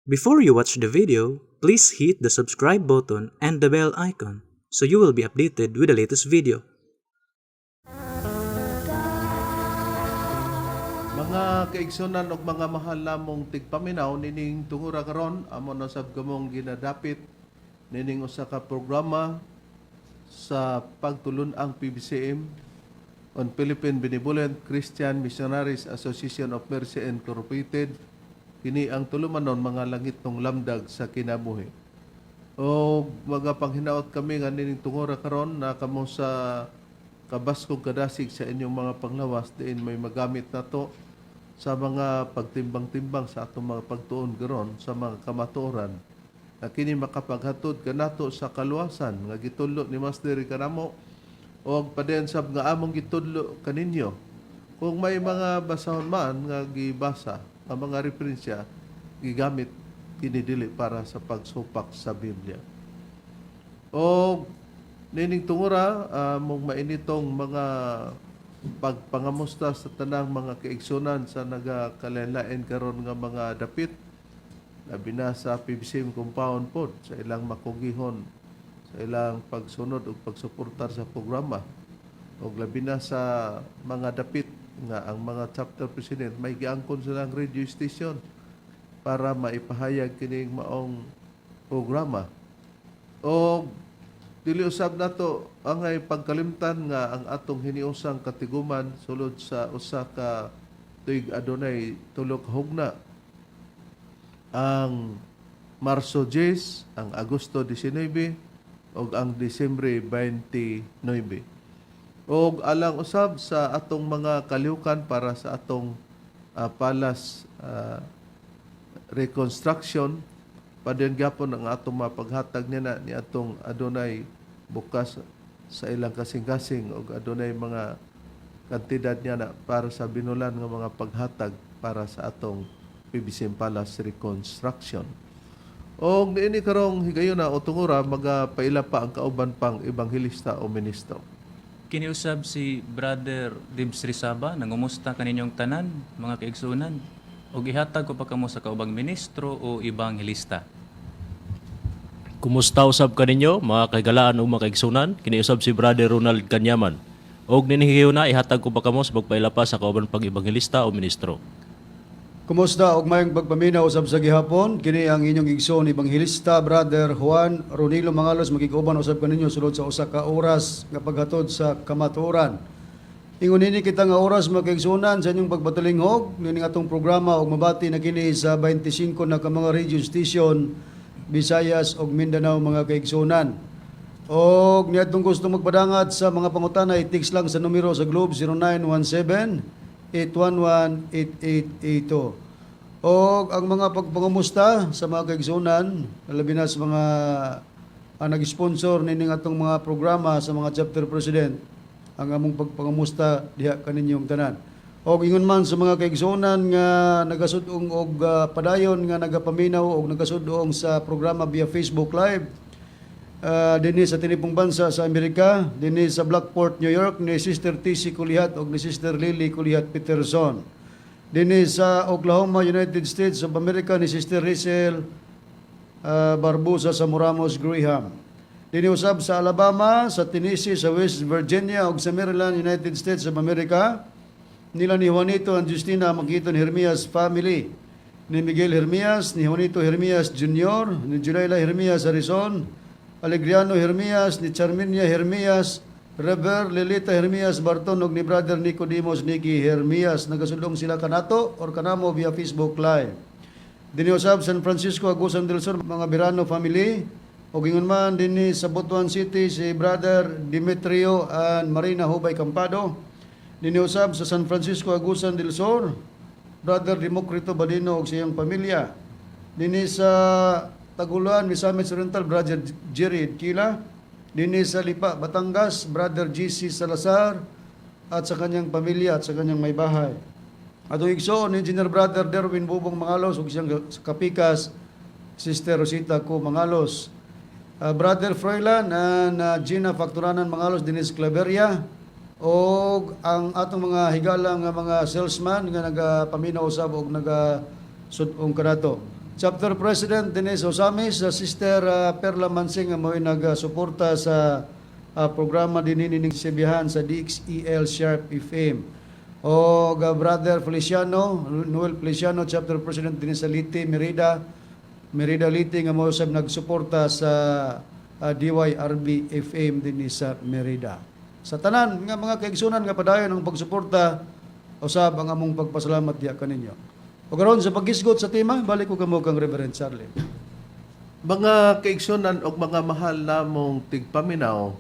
Before you watch the video, please hit the subscribe button and the bell icon so you will be updated with the latest video. Mga kaigsunan ug mga mahal namong tigpaminaw, nining tungura karon amo na sab kamong ginadapit nining usa ka programa sa pagtulun-ang PBCM on Philippine Benevolent Christian Missionaries Association of Mercy Incorporated. Kini ang tulumanon, mga langitnong lamdag sa kinabuhi. O mga panghinaot kami nga nining tungura karon na kamo sa kabaskog kadasig sa inyong mga panglawas, diin may magamit nato sa mga pagtimbang-timbang sa atong mga pagtuon karon sa mga kamatuoran nga kini makapaghatod kanato sa kaluwasan nga gitudlo ni Master kanamo o padayon sab nga among gitudlo kaninyo. Kung may mga basahon man nga gibasa nga mga referensya, gigamit kini dili para sa pagsupak sa Biblia. O nining tungura mong mainitong mga pagpangamusta sa tanang mga kaigsunan sa nagakalain karon nga mga dapit, labi na sa PBCM compound pod, sa ilang makugihon sa ilang pagsunod ug pagsuportar sa programa, ug labi na sa mga dapit nga ang mga chapter president may giangkon silang radio station para maipahayag kining maong programa. O dili usab nato angay pagkalimtan nga ang atong hiniusang katiguman sulod sa usa ka tuig adunay tulo ka hugna: ang Marso 10, ang Agosto 19 ug ang Disyembre 29. Og alang usab sa atong mga kalihukan para sa atong palace reconstruction, padayon gyapon ang atong mapaghatag niya ni atong adunay bukas sa ilang kasing-kasing og adunay mga kantidad niya na para sa binulan nga mga paghatag para sa atong PBCM Palace reconstruction. Og niini karong higayuna o tungura, magapaila pa ang kauban pang ebanghelista o ministro. Kiniusab si Brother Dibs Rizaba, nangumusta kaninyong tanan, mga kaigsunan, ug ihatag ko pa kamo sa kaubang ministro o ebanghelista. Kumusta usab kaninyo, mga kahigalaan ug mga kaigsunan? Kini usab si Brother Ronald Kanyaman. Og nining higayuna, ihatag ko pa kamo sa pagpaila pa sa kauban pang ebanghelista o ministro. Kumusta og mayong pagpaminaw usab sa gihapon. Kini ang inyong igsoon ebanghelista, Brother Juan Ronilo Mangalos, makig-uban usab kaninyo sulod sa usa ka oras nga paghatod sa kamatuoran. Ingon nini kita nga oras, mga kaigsuonan, sa inyong pagpatulinghog nining atong programa og mabati na kini sa 25 na ka mga radio station, Visayas ug Mindanao, mga kaigsuonan. Og niadtong gusto magpadangat sa mga pangutana, i-text lang sa numero sa Globe 0917 811 8882. Og ang mga pagpangumusta sa mga kaigsunan, labi na sa mga nag-sponsor nining atong mga programa, sa mga chapter president, ang among pagpangamusta diha kaninyong tanan. Og ingon man sa mga kaigsunan nga nagasud-ong og padayon nga nagapaminaw og nagasud-ong sa programa via Facebook Live dinhi sa tinibong bansa sa Amerika, dinhi sa Blackport, New York, ni Sister TC Kulihat og ni Sister Lily Kulihat Peterson. Dinhi sa Oklahoma, United States of America, ni Sister Rachel Barbosa sa Moramos Graham. Dinhi usab sa Alabama, sa Tennessee, sa West Virginia ug sa Maryland, United States of America, nila ni Juanito and Justina Makiton Hermias family, ni Miguel Hermias, ni Juanito Hermias Jr., ni Julayla Hermias Arizon, Alegriano Hermias, ni Charminia Hermias, Rever Lilita Hermias Barton ug ni Brother Nicodemus Nicky Hermias. Nagasudong sila kanato or kanamo via Facebook Live. Dinhi usab San Francisco, Agusan del Sur, mga Birano family. Ug ingon man dinhi sa Butuan City, si Brother Demetrio and Marina Hubay Campado. Dinhi usab sa San Francisco, Agusan del Sur, Brother Democrito Badino ug siyang pamilya. Dinhi sa Taguluan, Misamis Oriental, Brother Jerry Kila. Dinhi sa Lipa, Batangas, Brother GC Salazar at sa kanyang pamilya at sa kanyang may bahay. Atong igsoon, Engineer Brother Derwin Bubong Mangalos ug siyang kapikas, Sister Rosita Co Mangalos. Brother Froilan and Gina Facturanan Mangalos dinhi sa Claveria og ang atong mga higala nga mga salesman nga nagapaminaw usab og nagasud-ong kanato. Chapter President dinhi sa Ozamiz, sa Sister Perla Mansing nga mo'y nagsuporta sa programa dinhi nining sibihan sa DXEL Sharp FM. O Brother Feliciano, Noel Feliciano, Chapter President dinhi sa Leyte, Merida, Merida Leyte nga mao sab nagsuporta sa DYRB FM dinhi sa Merida. Sa tanan nga mga kaigsunan nga padayon ang pagsuporta, usab ang among pagpasalamat diha kaninyo. O karon sa paghisgot sa tema, balik ko kamo kang Reverend Charlie. Mga kaigsunan og mga mahal namong tigpaminaw,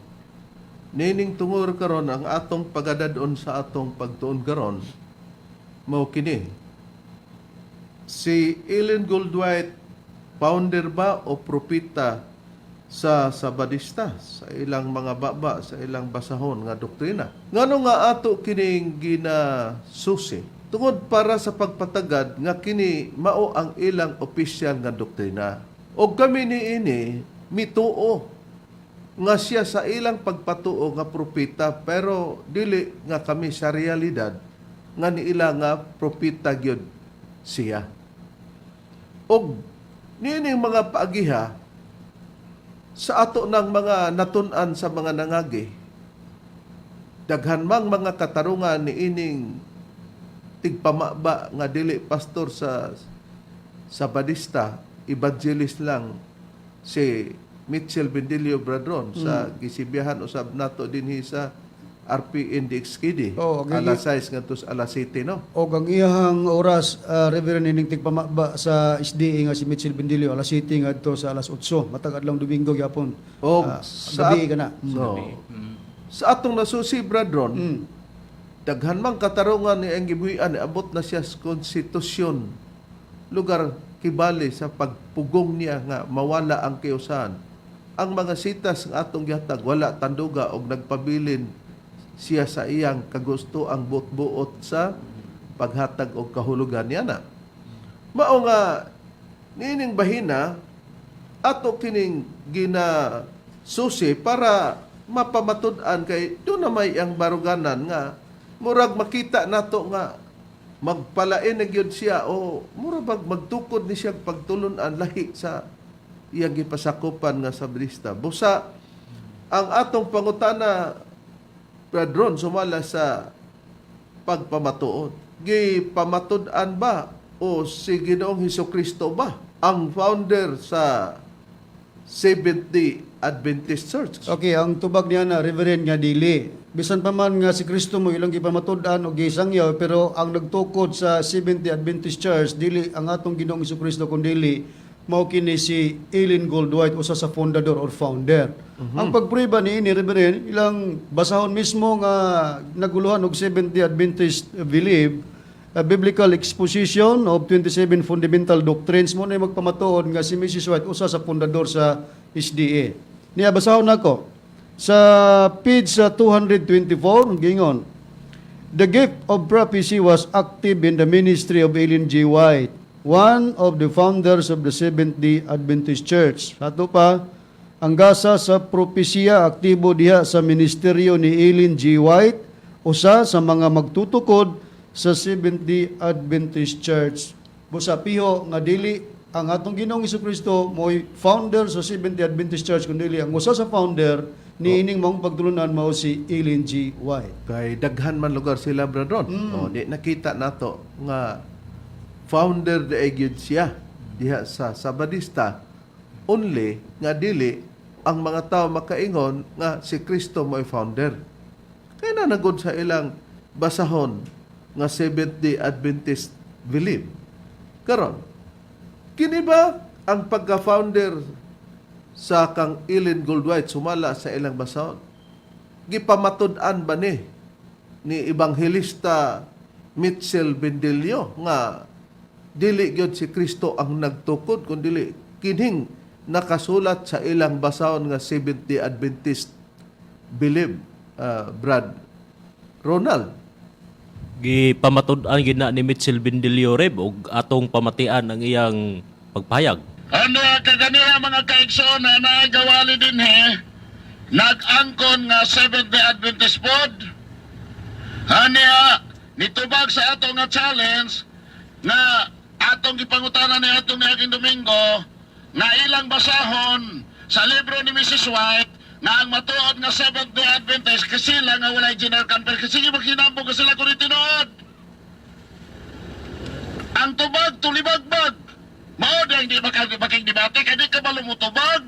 nining tungor karon ang atong pagadad-on sa atong pagtuon karon mao kini. Si Ellen Goldwhite, founder ba o propeta sa Sabadista sa ilang mga baba, sa ilang basahon nga doktrina? Ngano nga ato kining ginasusi? Tungod para sa pagpatagad nga kini mao ang ilang opisyal nga doktrina. Og kami niini mituo nga siya sa ilang pagpatuo nga propeta, pero dili nga kami sa realidad nga niila nga propeta gyud siya. Og niining mga paagiha sa ato ng mga natun-an sa mga nangagi, daghan mang mga katarungan niining tigpamaba nga dili pastor sa Sabadista, evangelist lang si Mitchell Bendilio Bradron sa gisibihan usab nato dinhi sa RPNDXKD alas 6 ngadto sa alas 7, no? Og ang iyahang oras, Reverend, ining tigpamaba sa SDA nga si Mitchell Bendilio, alas 7 ngadto sa alas 8 matag adlaw Domingo gyapon. Og sa gabi ka na. So, sa atong nasusi, Bradron, daghan mang katarungan ni ang gibuhian, abot na siya sa konstitusyon lugar kibali sa pagpugong niya nga mawala ang kiusahan. Ang mga sitas nga atong gihatag wala tanduga og nagpabilin siya sa iyang kagusto ang buot-buot sa paghatag og kahulugan niya na. Mao nga niining bahina ato kining gina susi para mapamatud-an kay doon na may ang baruganan nga murag makita nato nga magpalain na gyud siya o murag bag magtukod ni siya pagtulun-an lahi sa iyang gipasakupan nga Sabadista. Busa ang atong pangutana, Bradron, sumala sa pagpamatuod. Gipamatud-an ba o si Ginoong Hesus Kristo ba ang founder sa Seventh-day Adventist Church? Okay, ang tubag niya na, Reverend, nga dili. Bisan pa man nga si Kristo mo ilang gipamatud-an og gisangyaw, pero ang nagtukod sa Seventh-day Adventist Church dili ang atong Ginoong Kristo kundili mao kini si Ellen Goldwhite, usa sa fundador or founder. Ang pagprueba ni Reverend, ilang basahon mismo nga naguluhan og Seventh-day Adventist belief, a biblical exposition of 27 fundamental doctrines, mo na magpamatuod nga si Mrs. White usa sa pundador sa SDA. Niya basahon nako sa page sa 224, gingon, "The gift of prophecy was active in the ministry of Ellen G. White, one of the founders of the Seventh-day Adventist Church." Ato pa, ang gasa sa propesiya aktibo diha sa ministeryo ni Ellen G. White, usa sa mga magtutukod sa Seventh-day Adventist Church. Busa piho nga dili ang atong Ginoong Kristo mo'y founder sa Seventh-day Adventist Church kundi ang usa sa founder ni ining maong pagtulunan mao si Ellen G. White. Kay daghan man lugar sila, Bradron. O, di nakita nato nga founder de gyud siya diha sa Sabadista, only nga dili ang mga tao makaingon nga si Kristo mo'y founder. Kaya na nagod sa ilang basahon nga Seventh-day Adventist belief. Karon, kini ba ang pagka-founder sa kang Ellen Goldwhite sumala sa ilang basahon? Gipamatud-an ba ni Ebanghelista Mitchell Bendelio nga dili gyud si Kristo ang nagtukod kun dili kining nakasulat sa ilang basahon nga Seventh-day Adventist belief, Brad Ronald? Gipamatud-an gid na ni Mitchell Bendilio, Reb, og atong pamatian ang iyang pagpahayag. Ano kaganiha mga kaigsoon na naagawali dinhi, nag-angkon nga Seventh-day Adventist pod. Haniya nitubag sa ato nga challenge nga Atong gipangutana ni atong niaging Domingo nga ilang basahon sa libro ni Mrs. White nga ang matuod nga Seventh Day Adventist kasi sila nga walay General Conference kasi sige maghinambong kasi sila kung tinuod. Ang tubag tulibagbag. Mao di ang di makig debate kay di ka malumutubag.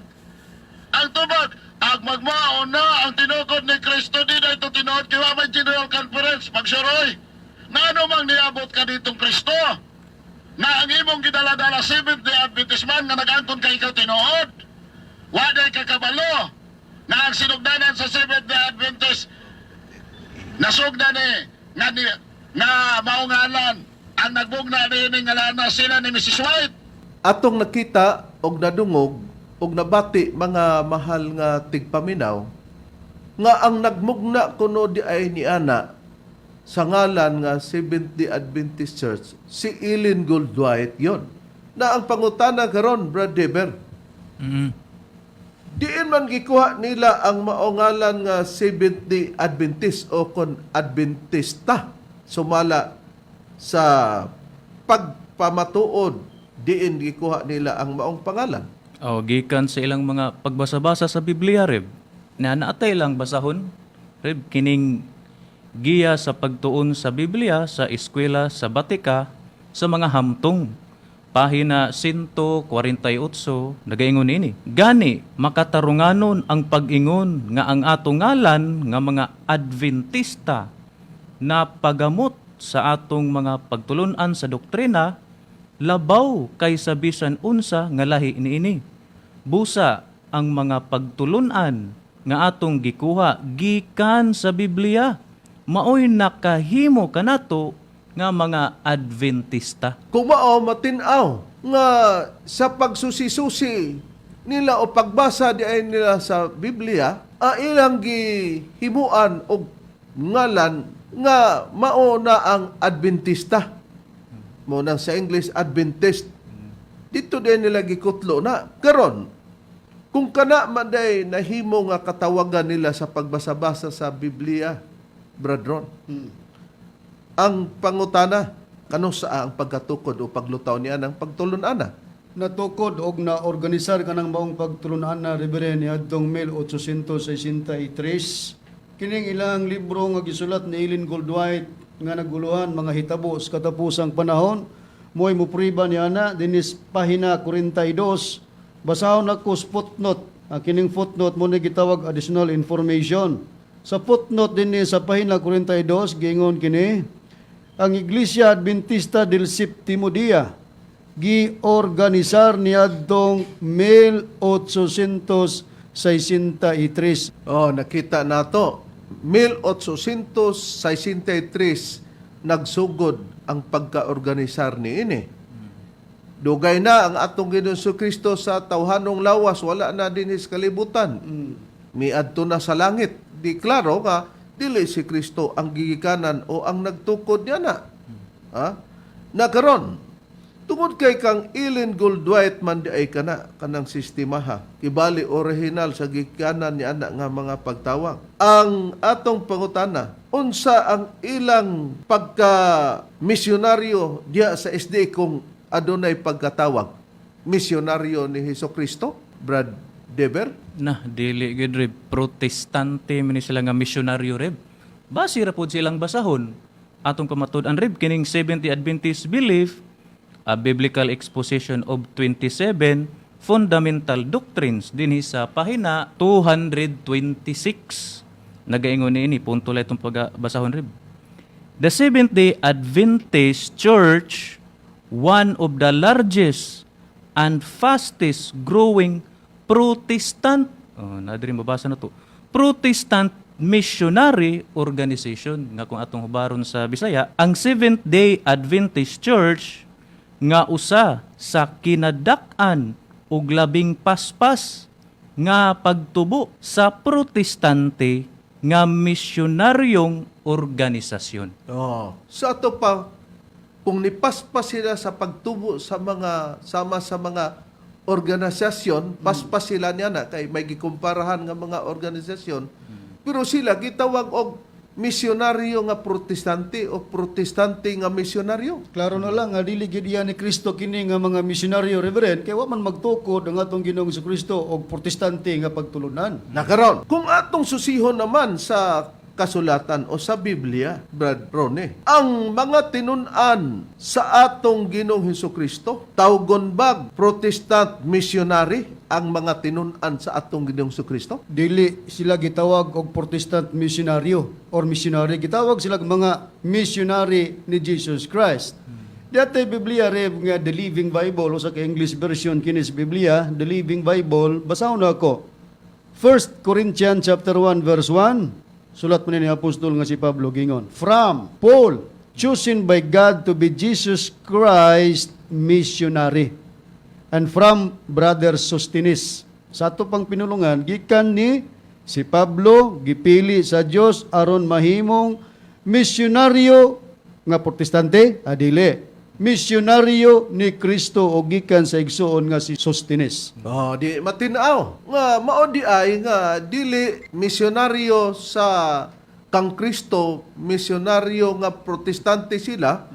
Ang tubag, ang magmao na ang tinukod ni Kristo di na ito tinuod kay wa may General Conference pagsuroy. Ngano mang niabot ka ditong Kristo? Na ang imong gidala-dala Seventh Day Adventist man nga nag-angkon kay ikaw tinuod. Wa day kakabalo na ang sinugdanan sa Seventh Day Adventist nasugda ni nga ni nga maungalan ang nagbugna ni ini ngalana sila ni Mrs. White. Atong nakita og nadungog og nabati, mga mahal nga tigpaminaw, nga ang nagmugna kuno di ay ni ana sa ngalan nga Seventh-day Adventist Church si Ellen Goldwhite yon. Na ang pangutana karon, Brad Deber, diin man gikuha nila ang maongalan nga Seventh-day Adventist o kon Adventista? Sumala sa pagpamatuod, diin gikuha nila ang maong pangalan? O, gikan sa ilang mga pagbasa-basa sa Biblia, Reb. Na naatay lang basahon, Reb, kining giya sa pagtuon sa Biblia sa eskwela sa Batika sa mga hamtong. Pahina 148, nagaingon ini. Gani, makatarunganon ang pag-ingon nga ang atong ngalan nga mga Adventista na pagamot sa atong mga pagtulunan sa doktrina labaw kaysa bisan unsa nga lahi niini. Busa ang mga pagtulunan nga atong gikuha gikan sa Biblia maoy nakahimo kanato nga mga Adventista. Kung mao matin-aw nga sa pagsusi-susi nila o pagbasa di ay nila sa Biblia, a ilang gihimuan og ngalan nga mao na ang Adventista. Mo nang sa English Adventist. Dito din nila gikutlo na. Karon, kung kana man day nahimo nga katawagan nila sa pagbasa-basa sa Biblia, Brad Ron, ang pangutana, kano sa ang pagkatukod o paglutaw niya ng pagtulun-ana? Natukod og naorganisar kanang maong pagtulunan na, Reverend, niadtong 1863. Kining ilang libro nga gisulat ni Ellen Goldwhite nga naguluhan mga hitabo sa katapusang panahon, mo'y mupriba niya na dinis pahina 42. Basahon nako sa footnote. Ang kining footnote mo ni gitawag additional information. Sa footnote dinhi sa pahina 42, giingon kini: ang Iglesia Adventista del Septimo Dia giorganisar niadtong 1863. Oh, nakita nato. 1863 nagsugod ang pagkaorganisar niini. Dugay na ang atong Ginoong Kristo sa tawhanong lawas, wala na din sa kalibutan. Miadto na sa langit. Di klaro nga dili si Kristo ang gigikanan o ang nagtukod niya na. Ha? Na karon, tungod kay kang Ellen Goldwhite man di ay kana kanang sistema ha. Kibali original sa gikanan ni ana nga mga pagtawag. Ang atong pangutana, unsa ang ilang pagka misyonaryo diya sa SDA kung adunay pagkatawag? Misyonaryo ni Hesus Kristo, Brad Deber? Na dili gyud, Reb, protestante man ni sila nga misyonaryo, Reb. Basi ra pod silang basahon. Atong pamatud-an, Reb, kining Seventh Adventist Belief, a Biblical Exposition of 27 Fundamental Doctrines dinhi sa pahina 226. Nagaingon niini, punto lang itong pagbasahon, Reb. The Seventh-day Adventist Church, one of the largest and fastest growing Protestant, oh, na diri mabasa na to, Protestant missionary organization nga kung atong hubaron sa Bisaya, ang Seventh-day Adventist Church nga usa sa kinadak-an ug labing paspas nga pagtubo sa protestante nga misyonaryong organisasyon. Oh. Sa ato pa, kung nipaspas sila sa pagtubo sa mga sama sa mga organisasyon, paspas sila niya na kay may gikumparahan nga mga organisasyon. Pero sila gitawag og Misyonaryo nga Protestante o Protestante nga misyonaryo? Klaro na lang nga dili gid iya ni Kristo kini nga mga misyonaryo, Reverend, kay wa man magtukod ang atong Ginoong Kristo og Protestante nga pagtulunan. Nakaron, kung atong susihon naman sa kasulatan o sa Biblia, Brad Rone, ang mga tinun-an sa atong Ginoong Hesus Kristo, tawgon bag Protestant missionary ang mga tinun-an sa atong Ginoong Hesus Kristo? Dili sila gitawag og Protestant misyonaryo or missionary, gitawag sila og mga missionary ni Jesus Christ. Dati Biblia, Rev, nga The Living Bible, usa ka English version kini sa Biblia, The Living Bible, basahon na ako. 1 Corinthians chapter 1 verse 1, sulat mo ni apostol nga si Pablo, gingon, "From Paul, chosen by God to be Jesus Christ missionary, and from brother Sosthenes." Sa ato pang pinulungan, gikan ni si Pablo, gipili sa Dios aron mahimong misyonaryo nga Protestante, adili. Misyonaryo ni Kristo o gikan sa igsuon nga si Sosthenes. Oh, di matinaw nga mao di ay nga dili misyonaryo sa kang Kristo, misyonaryo nga Protestante sila,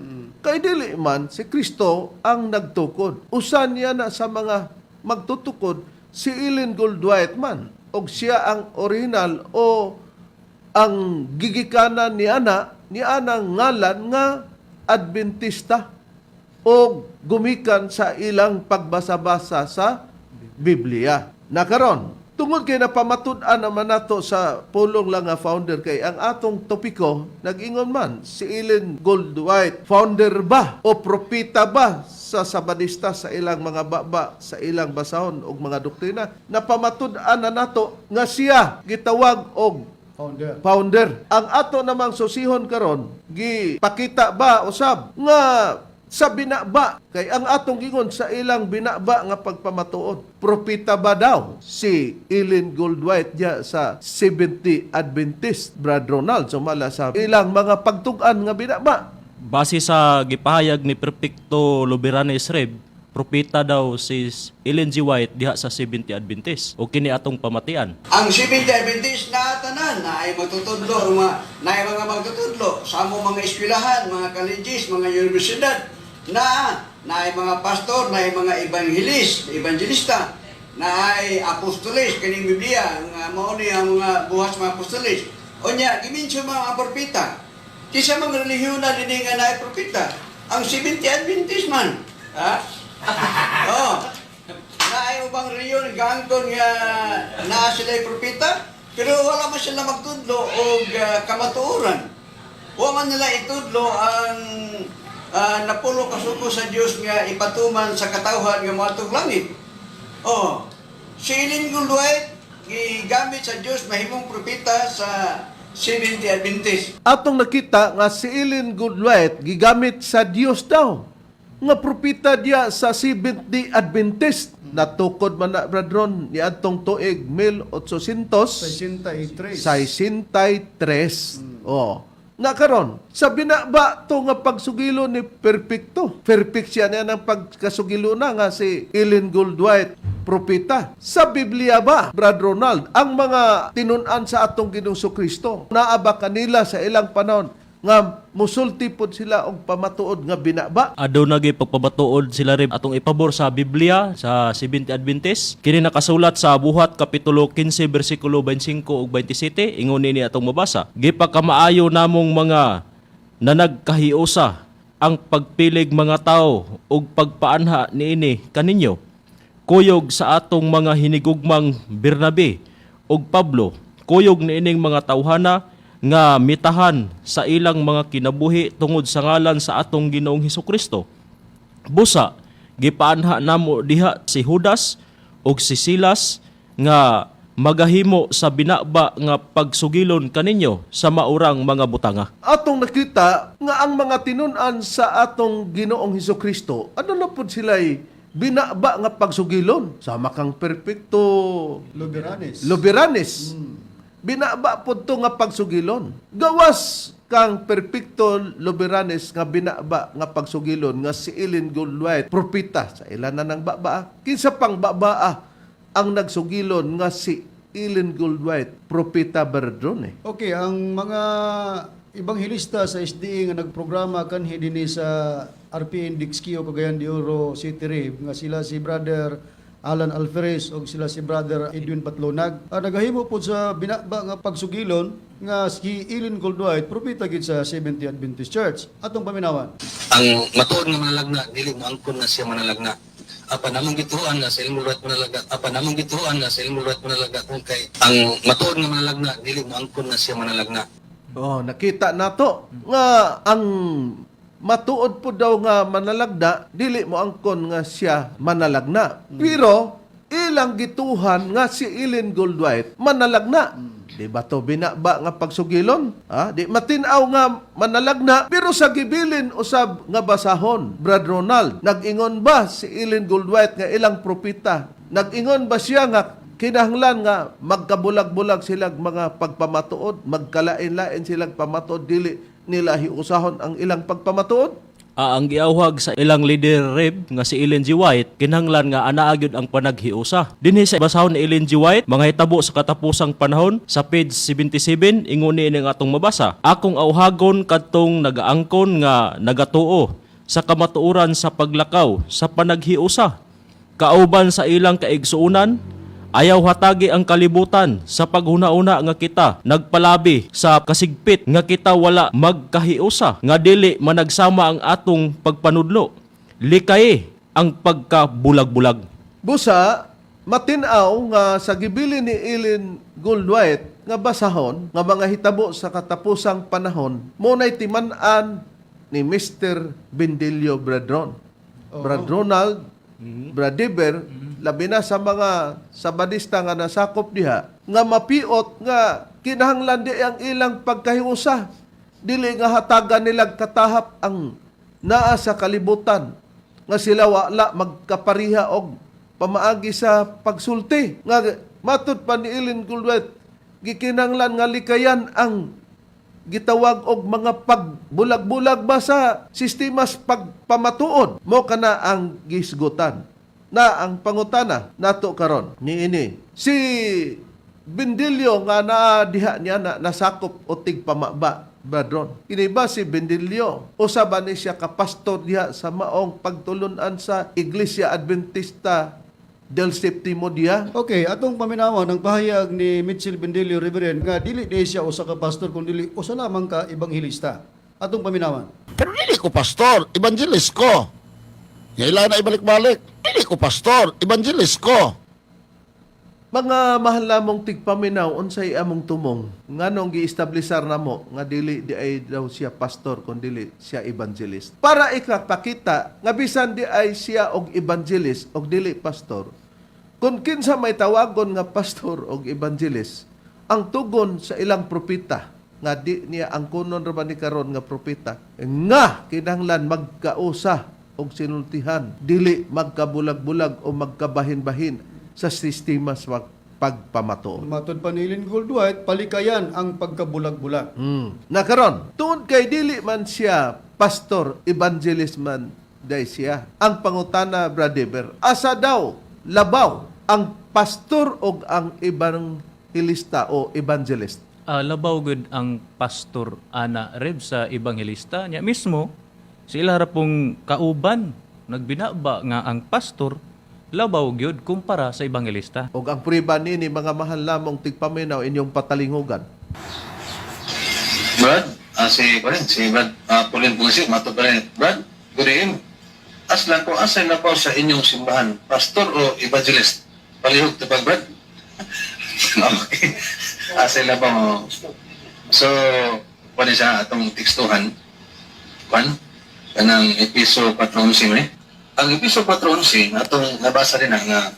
kay dili man si Kristo ang nagtukod. Usa niya na sa mga magtutukod si Ellen Goldwhite man og siya ang original o ang gigikanan ni ana ngalan nga Adventista o gumikan sa ilang pagbasa-basa sa Biblia. Nakaron, tungod kay napamatud-an naman nato sa pulong lang nga founder, kay ang atong topiko nag-ingon man si Ellen Goldwhite, founder ba o propeta ba sa Sabadista sa ilang mga baba, sa ilang basahon og mga doktrina? Napamatud-an na nato nga siya gitawag og Founder. founder. Ang ato namang susihon karon, gipakita ba usab nga sa binaba, kay ang atong gingon sa ilang binaba nga pagpamatuod, propeta ba daw si Ellen Goldwhite diya sa 70 Adventist, Brad Ronald, sumala sa ilang mga pagtug-an nga binaba? Base sa gipahayag ni Perfecto Loberanes, Reb, propeta daw si Ellen G. White diha sa 70 Adventist. O kini atong pamatian. Ang Seventh Adventist na tanan na ay magtutudlo, na ay mga magtutudlo sa among mga eskwelahan, mga colleges, mga universidad, na na ay mga pastor, na ay mga evangelista, na ay apostoles kining Biblia nga mao ni ang mga buhat sa mga apostoles. Unya, giminso mga propeta. Kinsa mga relihiyon na dinhi nga naay propeta? Ang Seventh Adventist man. Ha? Oh. Naay ubang relihiyon gaangkon nga naa sila propeta, pero wala man sila magtudlo og kamatuoran. Wa man nila itudlo ang napulo kasuko sa Dios nga ipatuman sa katawhan nga moadtong langit. Oh, si Ellen Goldwhite gigamit sa Dios mahimong propeta sa Seventh Adventist. Atong nakita nga si Ellen Goodwhite gigamit sa Dios daw nga propeta diya sa Seventh-day Adventist. Natukod man na, Brad Ron, niadtong tuig 1863. 63. Oh. Na karon, sa binaba to nga pagsugilo ni Perfecto. Perfect siya niya ng pagkasugilo na nga si Ellen Goldwhite propeta. Sa Biblia ba, Brad Ronald, ang mga tinun-an sa atong Ginoong Kristo, naa ba kanila sa ilang panahon nga musulti pod sila og pamatuod nga binaba? Aduna gyud pagpamatuod sila, Reb, atong ipabor sa Biblia sa 70 Adventist. Kini nakasulat sa Buhat kapitulo 15 bersikulo 25 ug 27. Ingon nini atong mabasa: "Gipakamaayo namong mga nanagkahiusa ang pagpilig mga tao ug pagpaanha niini kaninyo. Kuyog sa atong mga hinigugmang Bernabe ug Pablo, kuyog niining mga tawhana nga mitahan sa ilang mga kinabuhi tungod sa ngalan sa atong Ginoong Hesukristo. Busa gipaanha namo diha si Judas ug si Silas nga magahimo sa binaba nga pagsugilon kaninyo sa maurang mga butanga." Atong nakita nga ang mga tinun-an sa atong Ginoong Hesus Kristo, ano na pud sila'y binaba nga pagsugilon? Sama kang Perfecto Loberanes. Loberanes. Binaba pud to nga pagsugilon. Gawas kang Perfecto Loberanes nga binaba nga pagsugilon nga si Ellen Goldwhite propeta sa ilan na ng baba. Kinsa pang baba ang nagsugilon nga si Ellen Goldwhite propeta Berdon eh? Okay, ang mga ebanghelista sa SDA nga nagprograma kanhi dinhi sa RPN Dixquio, Cagayan de Oro City Rib, nga sila si Brother Alan Alferez o sila si Brother Edwin Patlonag. Nagahimo po sa binaba nga pagsugilon nga si Ellen Goldwhite propeta gid sa Seventh-day Adventist Church. Atong paminawan. Ang matuod nga manalagna, dili mo angkon na siya manalagna. Apan among gituoan nga sa ilmong luwat manalagna, apan among gituoan nga sa ilmong luwat manalagna kung kay ang matuod nga manalagna, dili mo angkon na siya manalagna. Oh, nakita nato nga ang matuod po daw nga manalagna, dili mo angkon nga siya manalagna. Pero ilang gituhan nga si Ellen Goldwhite manalagna. Di ba to binaba nga pagsugilon? Ha? Di matinaw nga manalagna pero sa gibilin usab nga basahon. Brad Ronald, nag-ingon ba si Ellen Goldwhite nga ilang propeta? Nag-ingon ba siya nga kinahanglan nga magkabulag-bulag silang mga pagpamatuod, magkalain-lain silang pamatuod, dili nila hiusahon ang ilang pagpamatuod? Ang giawhag sa ilang leader rep nga si Ellen G. White, kinahanglan nga anaa gyud ang panaghiusa. Dinhi sa basahon ni Ellen G. White, mga hitabo sa katapusang panahon sa page 77, ingon ni ang atong mabasa. Akong awhagon kadtong nagaangkon nga nagatuo sa kamatuoran sa paglakaw sa panaghiusa kauban sa ilang kaigsuonan. Ayaw hatagi ang kalibutan sa paghuna-una nga kita nagpalabi sa kasigpit nga kita wala magkahiusa nga dili managsama ang atong pagpanudlo. Likay ang pagkabulag-bulag. Busa, matinaw nga sa gibili ni Ellen Goldwhite nga basahon nga mga hitabo sa katapusang panahon, mo na'y timan-an ni Mr. Bendilio Bradron. Brad Ronald, Brad Deber, labi na sa mga sabadista nga nasakop diha, nga mapiot nga kinahanglan di ang ilang pagkahiusa. Dili nga hatagan nilang katahap ang naa sa kalibutan nga sila wala magkapariha og pamaagi sa pagsulti nga matud pa ni Ellen Goldwhite, gikinahanglan nga likayan ang gitawag og mga pagbulag-bulag ba sa sistemas pagpamatuod. Mo kana ang gisgutan na ang pangutana nato karon niini si Bendilio nga naa diha niya na nasakop o tigpamaba. Bradron, kini ba si Bendilio usa ba ni siya ka pastor diha sa maong pagtulunan sa Iglesia Adventista del Septimo Dia? Okay, atong paminawan ang pahayag ni Mitchell Bendelio Reverend nga dili di siya usa ka pastor kun dili usa lamang ka ebanghelista. Atong paminawan. Pero dili ko pastor, evangelist ko. Nga na ibalik-balik. Dili ko pastor, evangelist ko. Mga mahal namong tigpaminaw, unsay among tumong? Nganong giestablisar namo nga dili di ay daw siya pastor kun dili siya evangelist? Para ikapakita nga bisan di ay siya og evangelist og dili pastor. Kung kinsa may tawagon nga pastor og evangelist, ang tugon sa ilang propeta nga di niya ang kunon ra ba ni karon nga propeta nga kinahanglan magkausa og sinultihan, dili magkabulag-bulag o magkabahin-bahin sa sistema sa pagpamatuod. Matod pa ni Ellen Goldwhite, palikayan ang pagkabulag-bulag. Nakaron, tuod kay dili man siya pastor, evangelist man day siya. Ang pangutana, Brother, asa daw labaw ang pastor og ang evangelista o evangelist? Labaw gud ang pastor ana reb sa ebanghelista niya mismo. Sila ra pong kauban nagbinaba nga ang pastor labaw gyud kumpara sa ebanghelista. Og ang priba nini, mga mahal lamong tigpaminaw, inyong patalingugan. Brad, si kuan si Brad Pauline Pulsi, matod pa rin. Brad, good evening. Aslan ko asay labaw sa inyong simbahan, pastor o evangelist? Palihog tupag, Brad. Okay. Asay labaw. So, kuan siya atong tekstuhan. Kuan kanang Episo 4:11 eh. Ang Episo 4:11 atong nabasa rin na nga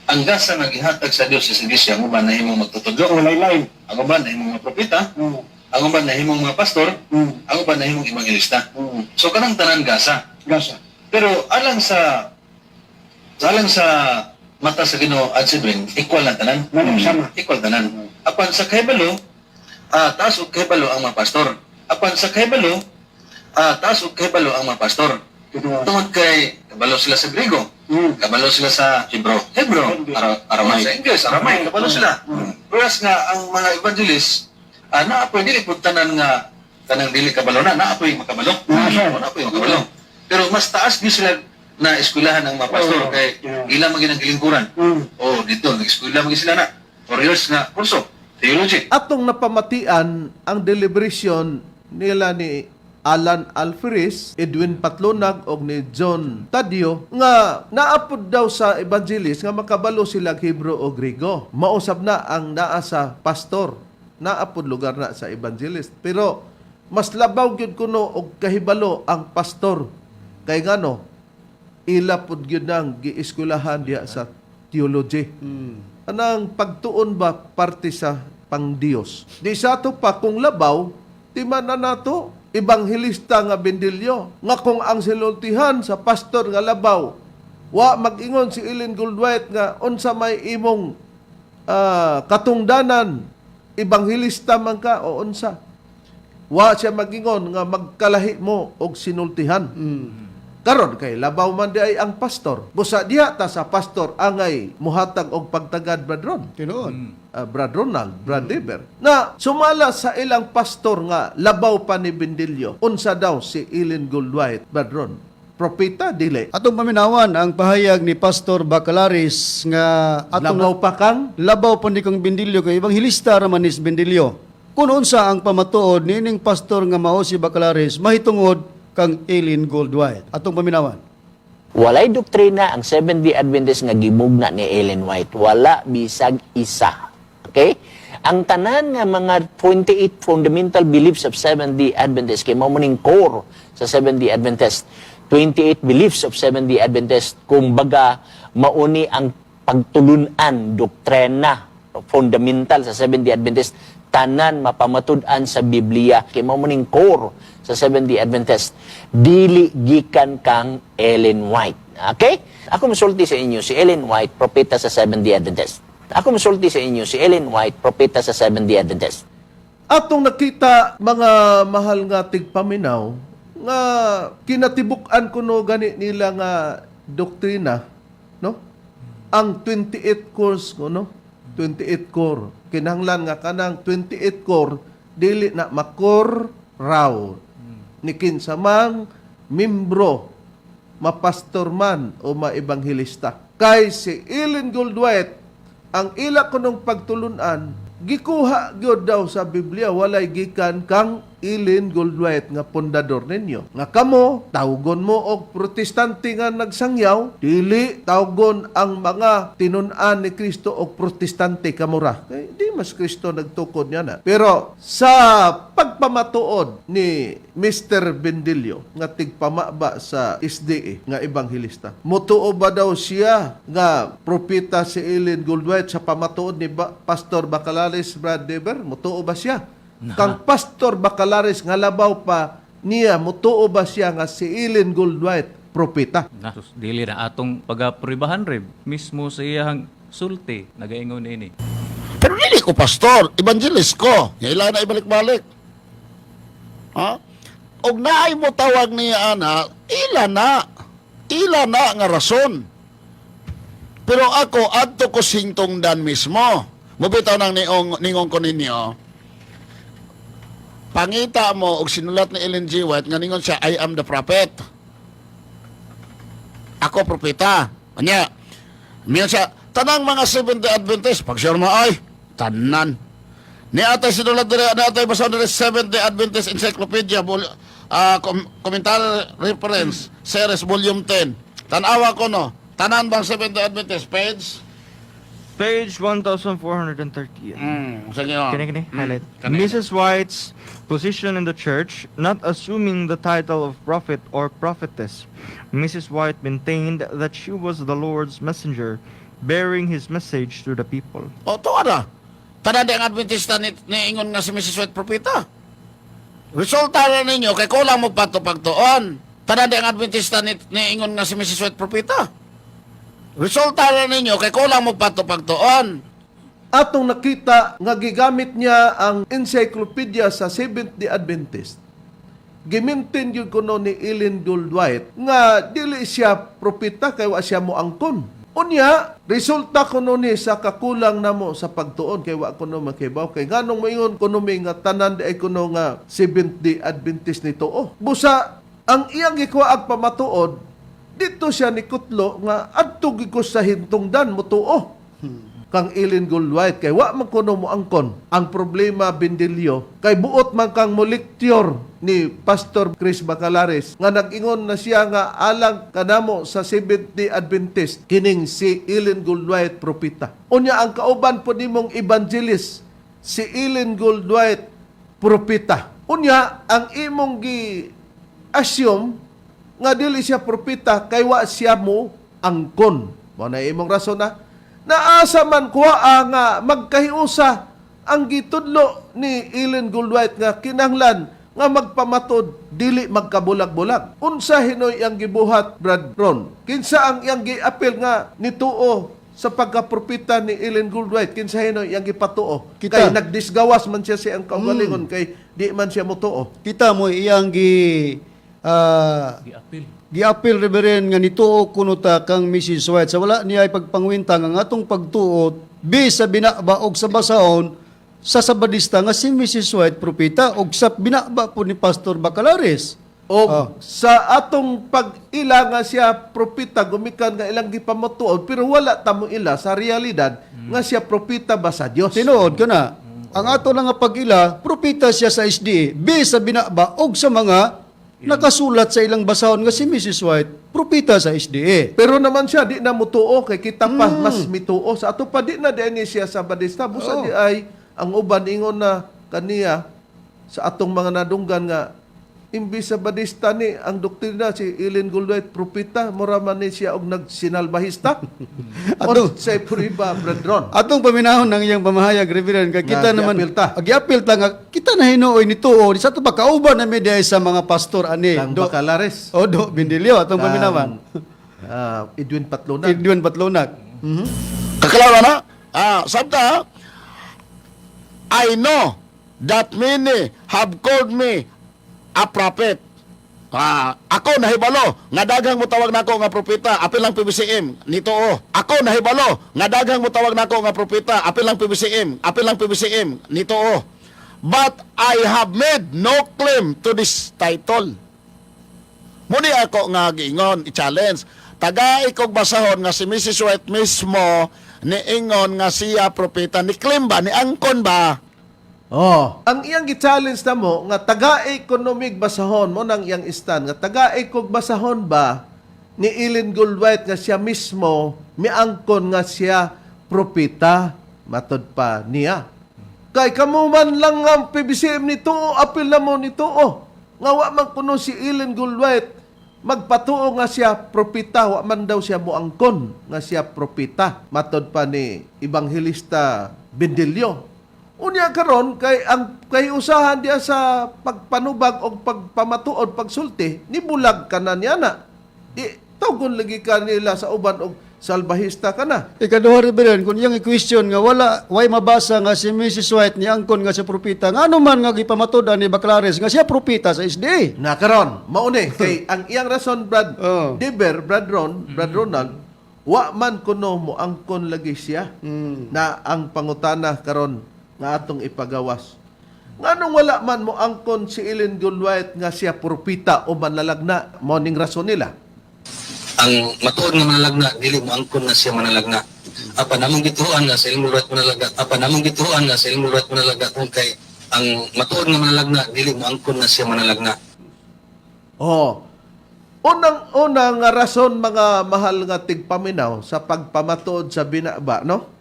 ang gasa nga gihatag sa Dios sa iglesia, ang uban nahimong magtutudlo, ang uban nahimong mga propeta, ang uban nahimong mga pastor, ang uban nahimong evangelista. So kanang tanan gasa. Gasa. Pero alang sa mata sa Ginoo at si Dwayne, equal na tanan. Sama. Equal tanan. Apan sa kahibalo, taas og kahibalo ang mga pastor. Apan sa kahibalo, taas og kahibalo ang mga pastor. Tungod kay kabalo sila sa Griego, kabalo sila sa Hebro, Aramaic, sa Ingles, Aramaic, kabalo sila. Whereas nga ang mga evangelist, naa po'y dili pud tanan nga kanang dili kabalo na, naa po'y makabalo. O, naa po'y makabalo. Pero mas taas gyud sila na eskwelahan ng mga pastor kay ila man gyud ang gilingkuran. Oh, dito nag-eskwela man gyud sila na. 4 years nga kurso, theology. Atong napamatian ang deliberation nila ni Alan Alferes, Edwin Patlunag og ni John Tadio nga naapod daw sa evangelist nga makabalo sila Hebrew o Griego. Mausab na ang naa sa pastor, naapod lugar na sa evangelist. Pero mas labaw gyud kuno og kahibalo ang pastor kay ngano ila pud gyud nang gieskwelahan diha sa theology. Anang pagtuon ba parte sa pangdiyos? Di sa ato pa kung labaw, ti man na nato ebanghelista nga Bendilio nga kung ang sinultihan sa pastor nga labaw, wa mag-ingon si Ellen Goldwhite nga unsa may imong katungdanan, ebanghelista man ka o unsa, wa siya mag-ingon nga magkalahi mo og sinultihan. Karon kay labaw man di ay ang pastor. Busa diha ta sa pastor angay muhatag og pagtagad, Brad Ron. Tinuod. Brad Ronald, Brad Dever, na sumala sa ilang pastor nga labaw pa ni Bendilio. Unsa daw si Ellen Goldwhite, Brad Ron? Propeta dili? Atong paminawan ang pahayag ni Pastor Bacalaris nga atong Labaw pa kang labaw pa ni kang Bendilio kay ebanghelista ra man ni si Bendilio. Kung unsa ang pamatuod niining pastor nga mao si Bacalaris mahitungod kang Ellen Goldwhite. Atong paminawan. Walay doktrina ang Seventh-day Adventist nga gimugna ni Ellen White. Wala bisag isa. Okay? Ang tanan nga mga 28 fundamental beliefs of Seventh-day Adventist kay mao ning core sa Seventh-day Adventist. 28 beliefs of Seventh-day Adventist, kumbaga mauni ang pagtulunan, doktrina fundamental sa Seventh-day Adventist, tanan mapamatud-an sa Biblia kay mao ning core sa Seventh-day Adventist, dili gikan kang Ellen White. Okay? Ako musulti sa inyo, si Ellen White propeta sa Seventh-day Adventist. Ako musulti sa inyo, si Ellen White propeta sa Seventh-day Adventist. Atong nakita, mga mahal nga tigpaminaw, nga kinatibuk-an kuno gani nila nga doktrina, no, ang 28 course kuno, 28 core, kinahanglan nga kanang 28 core dili na makor raw ni kinsa mang membro, mapastor man o maebanghelista, kay si Ellen Goldwhite, ang ila kunong pagtulunan gikuha gyud daw sa Biblia, walay gikan kang Ellen Goldwhite nga pundador ninyo. Nga kamo tawgon mo og Protestante nga nagsangyaw, dili tawgon ang mga tinun-an ni Kristo og Protestante kamura. Kay di mas Kristo nagtukod niya na. Pero sa pagpamatuod ni Mr. Bendilio nga tigpamaba sa SDA nga ebanghelista, mutuo ba daw siya nga propeta si Ellen Goldwhite sa pamatuod ni Pastor Bacalares, Brad Dever? Mutuo ba siya? Kang Pastor Bacalares nga labaw pa niya, mutuo ba siya nga si Ellen Goldwhite propeta? Na, sus, dili na atong pagapribahan, Reb. Mismo sa iyang sulti nagaingon ini. Pero dili ko pastor, evangelist ko. Nga ila na ibalik-balik. Ha? Og naay mo tawag niya ana, ila na. Ila na nga rason. Pero ako adto ko singtongdan mismo. Mubitaw nang niong ningon ko ninyo. Pangita mo og sinulat ni Ellen G. White nga ningon siya, "I am the prophet. Ako propeta." Anya, Miyan siya, tanang mga Seventh-day Adventist, pag sure mo ay, tanan. Ni atay sinulat dire, ni atay basa dire Seventh-day Adventist Encyclopedia, commentary reference, series volume 10. Tanawa ko no, tanan bang Seventh-day Adventist page? Page 1430. Sige oh. Kini, kini, highlight. Kani. Mrs. White's position in the church, not assuming the title of prophet or prophetess, Mrs. White maintained that she was the Lord's messenger, bearing his message to the people. O, tuwa na. Tanan di ang Adventista ni ingon nga si Mrs. White propeta. Resulta na ninyo, kay kulang mo patupagtuon. Tanan di ang Adventista ni ingon nga si Mrs. White propeta. Resulta na ninyo, kay kulang mo patupagtuon. Atong nakita nga gigamit niya ang encyclopedia sa Seventh-day Adventist. Gimintin yun kuno ni Ellen Goldwhite nga dili siya propeta kay wa siya moangkon. Unya, resulta kuno ni sa kakulang namo sa pagtuon kay wa kuno makibaw kay nganong moingon kuno mi nga tanan di ay kuno nga Seventh-day Adventist ni tuo. Busa ang iyang gikuha pamatuod dito siya ni kutlo nga adto gyud ko sa hintungdan motuo kang Ellen Goldwhite kay wa man kuno mo angkon. Ang problema, Bendilio, kay buot man kang mo lecture ni Pastor Chris Bacalares nga nag-ingon na siya nga alang kanamo sa Seventh-day Adventist kining si Ellen Goldwhite propeta. Unya ang kauban po nimong evangelist, si Ellen Goldwhite propeta. Unya ang imong gi assume nga dili siya propeta kay wa siya mo angkon. Mo na imong rason na naasa man kuha nga magkahiusa ang gitudlo ni Ellen Goldwhite nga kinahanglan nga magpamatod dili magkabulag-bulag. Unsa hinoy ang gibuhat, Brad Ron? Kinsa ang iyang giapil nga nituo sa pagkapropeta ni Ellen Goldwhite? Kinsa hinoy ang gipatuo? Kita. Kay nagdisgawas man siya sa iyang kaugalingon kay di man siya motuo. Kita mo iyang gi Giapil. giapil, Reverend, nga nituo kuno ta kang Mrs. White sa wala niya ay pagpangwinta nga ang atong pagtuo bi sa binaba og sa basahon sa Sabadista nga si Mrs. White propeta og sa binaba po ni Pastor Bacalares. O sa atong pag-ila nga siya propeta gumikan nga ilang gipamatuod, pero wala tamo ila sa realidad nga siya propeta ba sa Dios. Tinuod ka na. Ang ato lang nga pag-ila, propeta siya sa SDA, bi sa binaba og sa mga nakasulat sa ilang basahon nga si Mrs. White propeta sa SDA. Pero naman siya di na mutuo kay kita pa mas mituo sa ato pa, di na di ni siya sa Badista busa di ay ang uban ingon na kaniya sa atong mga nadunggan nga imbis sa Badista ni ang doktrina si Ellen Goldwhite propeta, mura man ni siya og nagsinalbahista. Atong- Sa puriba, Brad Ron. Atong paminahon ng iyang pamahayag, Reverend, kay kita Nga, naman giapil ta. Ah, giapil ta nga kita na hinuoy nituo di sa ato pa kauban na mi diay sa mga pastor ani. Kang Bacalares. O do Bindilio atong Kang, paminawan. Edwin Patlunan. Edwin Patlunak. Kaklaro na? Sabta, I know that many have called me a prophet. Ako nahibalo nga daghang motawag nako nga propeta, apil lang PBCM nito oh. Ako nahibalo nga daghang motawag nako nga propeta, apil lang PBCM, apil lang PBCM nito oh. But I have made no claim to this title. Muni ako nga giingon, i-challenge. Tagai kog basahon nga si Mrs. White mismo niingon nga siya propeta, ni claim ba, ni angkon ba? Oh, ang iyang gi-challenge na mo nga tagai kuno mig basahon mo nang iyang istan nga tagai kog basahon ba ni Ellen Goldwhite nga siya mismo miangkon nga siya propeta matod pa niya. Kay kamo man lang ang PBCM nito, apil na mo nito oh. Nga wa man kuno si Ellen Goldwhite magpatuo nga siya propeta, wa man daw siya moangkon nga siya propeta matod pa ni Ebanghelista Bendilio. Unya karon kay ang kay usahan diya sa pagpanubag o pagpamatuod pagsulti nibulag ka na niya na. Di tawgon lagi ka nila sa uban og salbahista ka na. Ikaduha, Reverend, kung iyang i-question nga wala way mabasa nga si Mrs. White ni angkon nga siya propeta, ngano man nga gipamatod-an ni Baclares nga siya propeta sa SDA? Na karon mauni kay ang iyang rason, Brad Deber, Brad Ron, Brad Ronald, wa man kuno mo angkon lagi siya na ang pangutana karon nga atong ipagawas. Nganong wala man mo angkon si Ellen Goldwhite nga siya propeta o manlalagna mo ning rason nila? Ang matuod nga manalagna dili mo angkon nga siya manalagna. Apan among gituoan nga sa Ellen White manalagna, apan among gituoan nga sa Ellen White manalagna tungod kay ang matuod nga manalagna dili mo angkon nga siya manalagna. Oh. Unang-una nga rason, mga mahal nga tigpaminaw, sa pagpamatuod sa binaba, no?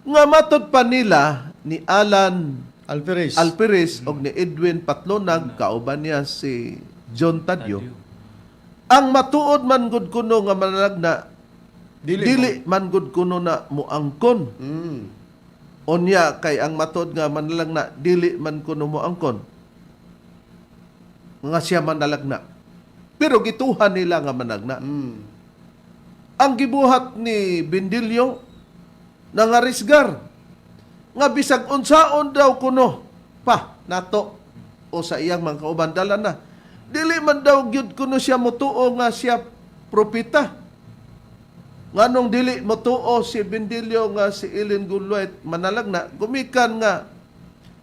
Nga matod pa nila ni Alan Alvarez. Alperes og ni Edwin Patlonag, kauban niya si John Tadio. Ang matuod man gud kuno nga manalagna dili man gud kuno na moangkon. Unya kay ang matuod nga manalagna dili man kuno moangkon nga siya manalagna. Pero gituhan nila nga manalagna. Ang gibuhat ni Bindilyo nangarisgar nga bisag unsaon daw kuno pa nato o sa iyang mga kauban dala na dili man daw gyud kuno siya motuo nga siya propeta. Nganong dili motuo si Bendilio nga si Ellen Goodwhite manalagna, gumikan nga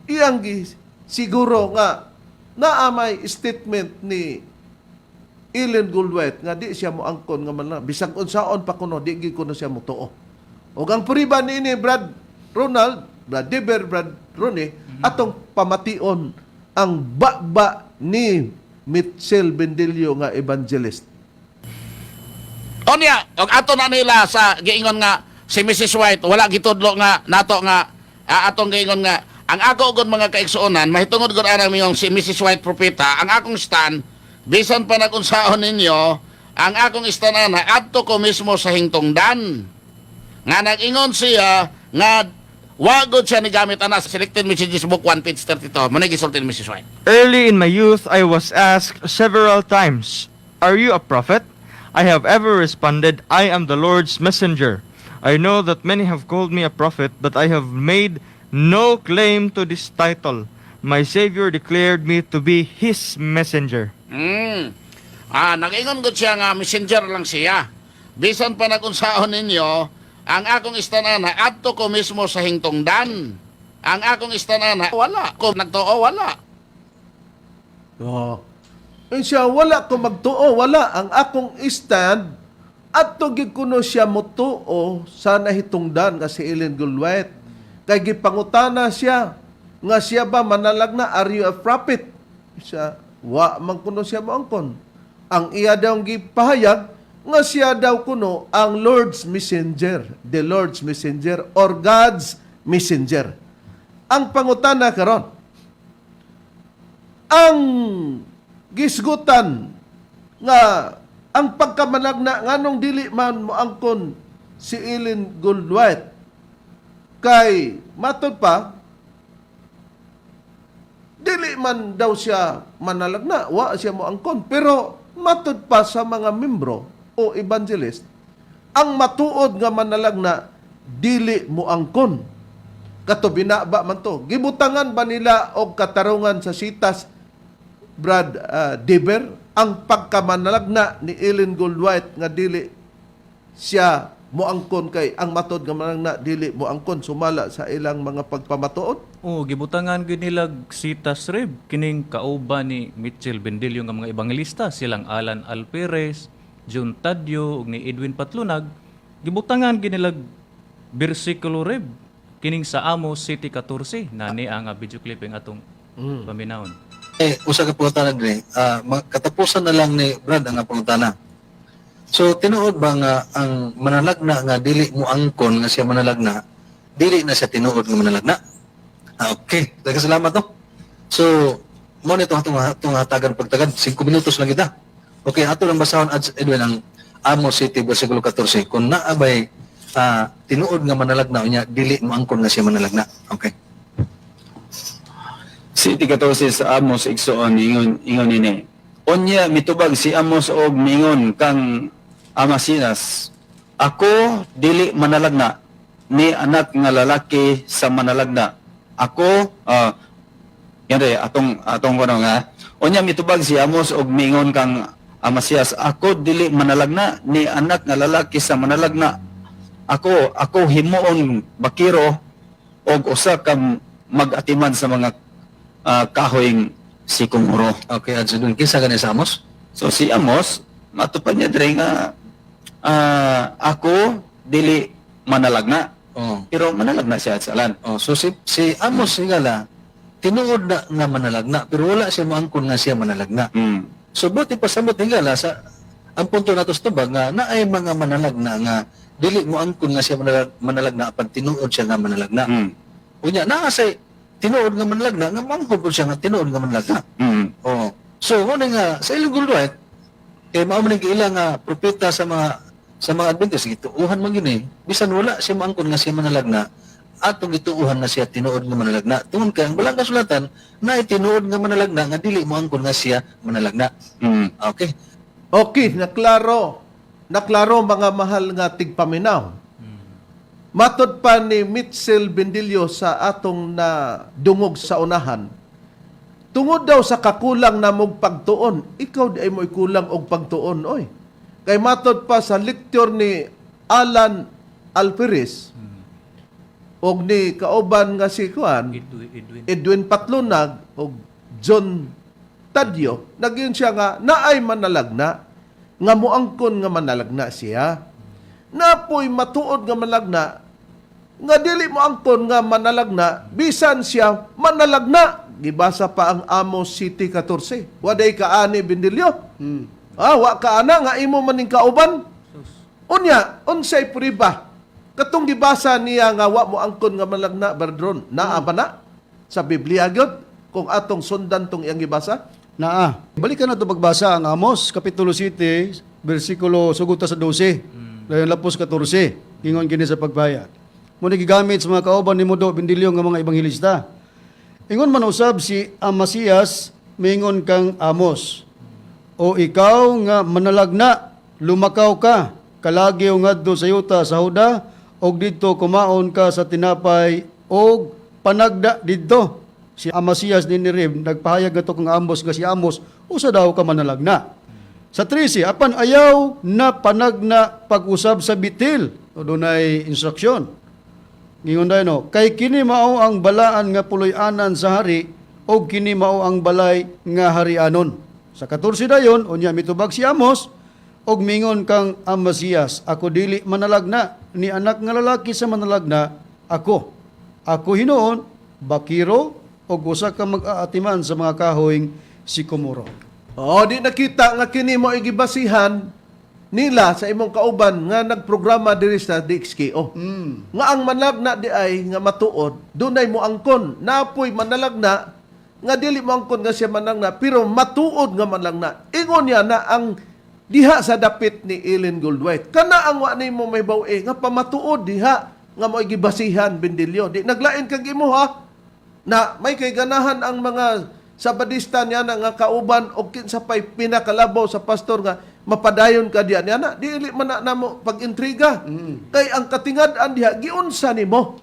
iyang gi siguro nga naa may statement ni Ellen Goldwhite nga di siya moangkon nga manalagna, bisag unsaon pa kuno, di gid kuno siya motuo. Ug ang puriba niini, Brad Ronald, Brad Deber, Brad Ronnie, atong pamation ang baba ni Mitchell Bendilio nga evangelist. Onya, og ato na nila sa giingon nga si Mrs. White wala gitudlo nga nato nga atong giingon nga ang ako gud, mga kaigsuonan, mahitungod gud anang mingong si Mrs. White propeta. Ang akong stand, bisan pa nagunsaon ninyo, ang akong stand ana, adto ko mismo sa hingtungdan nga nag-ingon siya nga wa gud siya ni gamit ana sa Selected Messages Book 1 page 32 mo gisulti ni Mrs. White. Early in my youth, I was asked several times, "Are you a prophet?" I have ever responded, "I am the Lord's messenger." I know that many have called me a prophet, but I have made no claim to this title. My Savior declared me to be His messenger. Nag-ingon gud siya nga messenger lang siya. Bisan pa nagunsaon ninyo, ang akong stand ana, adto ko mismo sa hingtungdan. Ang akong stand ana, wala ko nagtuo, wala. Oh. Eh siya, wala ko magtuo, wala. Ang akong stand, adto gid kuno siya motuo sa nahitungdan nga si Ellen Goldwhite. Kay gipangutana siya, nga siya ba manalagna, "Are you a prophet?" Siya, wa man kuno siya moangkon. Ang iya daw gipahayag, nga siya daw kuno ang Lord's messenger, the Lord's messenger or God's messenger. Ang pangutana karon, ang gisgutan nga ang pagkamanagna, nganong dili man moangkon si Ellen Goldwhite, kay matod pa dili man daw siya manalagna, wa siya moangkon, pero matod pa sa mga membro o evangelist, ang matuod nga manalagna dili moangkon. Kato binaba man to, gibutangan ba nila og katarungan sa sitas, Brad Deber, ang pagkamanalagna ni Ellen Goldwhite nga dili siya moangkon, kay ang matod nga manalagna dili moangkon sumala sa ilang mga pagpamatuod? Oo, gibutangan gyud nila sitas, Reb, kining kauban ni Mitchell Bendilio nga mga ebangelista, silang Alan Alperez, John Tadio ug ni Edwin Patlunag, gibutangan gyud nila bersikulo, Reb, kining sa Amos 7:14 na ni ang video clipping atong paminawon. Eh, usa ka pangutana dire. Katapusan na lang ni Brad ang pangutana. So tinuod ba nga ang manalagna nga dili mo angkon nga siya manalagna, dili na siya tinuod nga manalagna? Ah, okay, daghang salamat, no. So mo nito atong atong hatagan pagtagad, 5 minutos lang kita. Okay, ato lang basahon, Ads Edwin, ang Amos 7 versikulo 14 kung naabay tinuod nga manalagna unya dili mo angkon nga siya manalagna. Okay. 7:14 sa Amos, igsoon, ingon ingon nini. Unya mitubag si Amos og mingon kang Amasias, "Ako dili manalagna ni anak nga lalaki sa manalagna. Ako yan re atong atong kuno nga unya mitubag si Amos og mingon kang Amasias, 'Ako dili manalagna ni anak nga lalaki sa manalagna. Ako ako himuon bakiro og usa ka mag-atiman sa mga kahoyng sikomoro.'" Okay, Ads Edwin, kinsa gani sa Amos? So si Amos, matupad niya dire nga ako dili manalagna. Oh. Pero manalagna siya sa alan. Oh, so si Amos higala tinuod na nga manalagna pero wala siya moangkon nga siya manalagna. So buti pasabot higala sa ang punto nato sa tubag nga naay mga manalagna nga dili moangkon nga siya manalagna apan tinuod siya nga manalagna. Unya naa say tinuod nga manalagna nga moangkon pud siya nga tinuod nga manalagna. Oh. So mo nga sa ilang White kay mao man ning ila nga propeta sa mga Adventist, gituuhan man gini bisan wala siya moangkon nga siya manalagna, atong gituuhan na siya tinuod nga manalagna tungod kay ang balang kasulatan na tinuod nga manalagna nga dili moangkon nga siya manalagna. Okay. Okay, naklaro. Naklaro, mga mahal nga tigpaminaw. Matod pa ni Mitchell Bendilio sa atong na dungog sa unahan, tungod daw sa kakulang na mong pagtuon, ikaw di ay mo kulang og pagtuon, oy. Kay matod pa sa lecture ni Alan Alferes og ni kauban nga si kuan Edwin. Edwin Patlunag og John Tadio, nagyun siya nga naay manalagna nga moangkon nga manalagna siya. Napoy matuod nga manalagna nga dili mo angkon nga manalagna bisan siya manalagna. Gibasa pa ang Amos City 14. Waday kaani, Bindilyo. Ah, wa ka ana nga imo maning kauban. Unya, unsay priba? Katong gibasa niya nga wa mo angkon nga manalagna, Bardron, naa ba na sa Biblia gyud kung atong sundan tong iyang gibasa? Naa. Balikan na ito pagbasa ang Amos, Kapitulo 7, versikulo suguta sa 12, layon lapos 14, ingon kini sa pagbayad. Muna gigamit sa mga kauban ni Mudo Bindilyo nga mga ebanghelista. Ingon man usab si Amasias, mingon kang Amos. O ikaw nga manalagna, lumakaw ka, kalagyo ngadto sa yuta sa Huda, og didto kumaon ka sa tinapay og panagda didto. Si Amasias ni Nirib, nagpahayag ato kang Amos nga si Amos, usa daw ka manalagna. Sa 13, apan ayaw na panagna pag-usab sa bitil. O dunay instruksyon. Ngingon dayon, no, kay kini mao ang balaan nga puloy-anan sa hari og kini mao ang balay nga harianon. Sa 14 dayon, unya mitubag si Amos og mingon kang Amasias, ako dili manalagna ni anak nga lalaki sa manalagna ako. Ako hinuon bakiro og usa ka mag-aatiman sa mga kahoy sikomoro. Oo, di nakita nga kini mo igibasihan nila sa imong kauban nga nagprograma diri sa DXKO. Nga ang manalagna di ay nga matuod, dunay mo angkon, napoy manalagna nga dili mo angkon nga siya manalagna pero matuod nga manalagna. Ingon niya na ang diha sa dapit ni Ellen Goldwhite. Kana ang wa nimo may baw-e nga pamatuod diha nga mo gibasihan, Bendilyo. Di naglain kag imo ha na may kay ganahan ang mga Sabadista niya na nga kauban o kinsa pay pinakalabaw sa pastor nga mapadayon ka diya niya na dili man na namo pag-intriga kay ang katingad-an diha giunsa nimo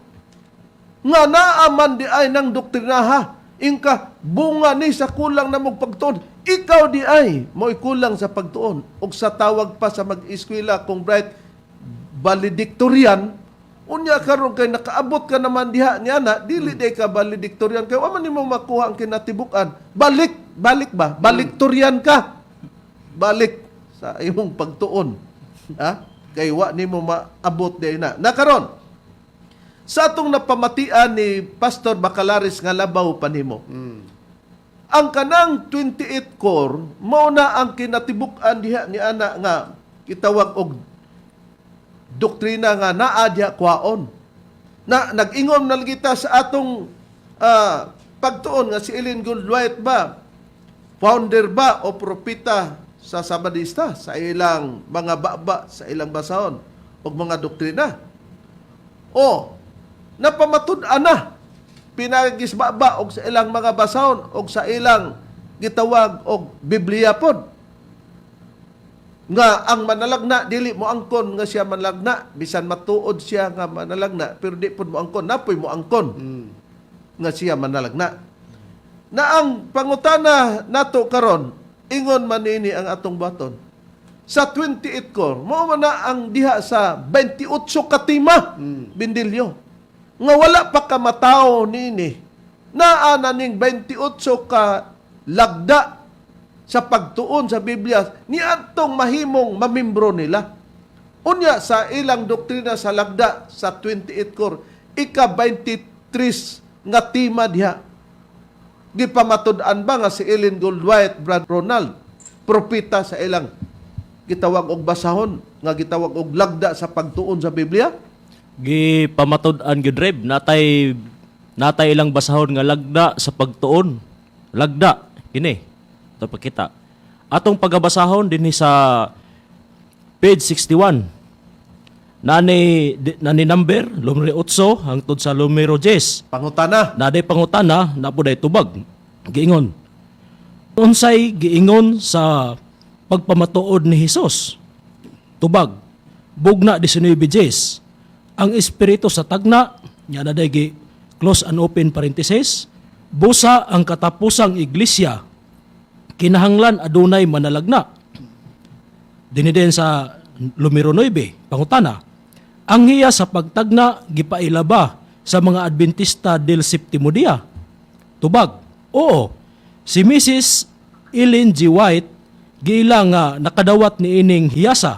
nga naaman di ay ng doktrinaha ingka bunga ni sa kulang na mong pagtuon. Ikaw di ay mo'y kulang sa pagtuon ug sa tawag pa sa mag-eskwela kung bright valedictorian. Unya karon kay nakaabot ka naman diha niya na dili day ka valedictorian kay wa man nimo makuha ang kinatibuk-an. Balik balik ba valedictorian ka, balik sa imong pagtuon ha, kay wa nimo maabot day na nakaron sa atong napamatian ni Pastor Bacalares nga labaw pa nimo. Ang kanang 28 core mao na ang kinatibuk-an diha ni ana nga kitawag og doktrina nga naa diha kwaon. Na nag-ingon na kita sa atong pagtuon nga si Ellen Goldwhite ba founder ba o propeta sa Sabadista sa ilang mga baba, sa ilang basahon o mga doktrina. O napamatud-an na pinagisbaba og sa ilang mga basahon og sa ilang gitawag og Biblia pod nga ang manalagna dili mo angkon nga siya manalagna bisan matuod siya nga manalagna pero di pod mo angkon, napoy mo angkon nga siya manalagna. Na ang pangutana nato karon, ingon man ini ang atong baton sa 28 core, mao man na ang diha sa 28 katima, Bindilyo, nga wala pa ka matawo niini naa na ning 28 ka lagda sa pagtuon sa Biblia niadtong mahimong mamimbro nila. Unya sa ilang doktrina sa lagda sa 28 core, ika 23 nga tema diha, gipamatud-an ba nga si Ellen Goldwhite, Brad Ronald, propeta sa ilang gitawag og basahon nga gitawag og lagda sa pagtuon sa Biblia? Gipamatud-an gyud, Reb, natay ilang basahon nga lagda sa pagtuon. Lagda kini. Ito pakita. Atong pagabasahon dinhi sa page 61. Nani number numero 8 hangtod sa numero 10. Pangutana. Naday pangutana, napo day tubag. Giingon. Unsay giingon sa pagpamatuod ni Hesus? Tubag. Bugna 19 Jes. Ang espiritu sa tagna, nya na day gi close and open parenthesis, busa ang katapusang iglesia kinahanglan adunay manalagna. Dinhi din sa numero 9, pangutana. Ang hiya sa pagtagna gipaila ba sa mga Adventista del Septimo Dia? Tubag, oo. Si Mrs. Ellen G. White giila nga nakadawat ni ining hiyasa.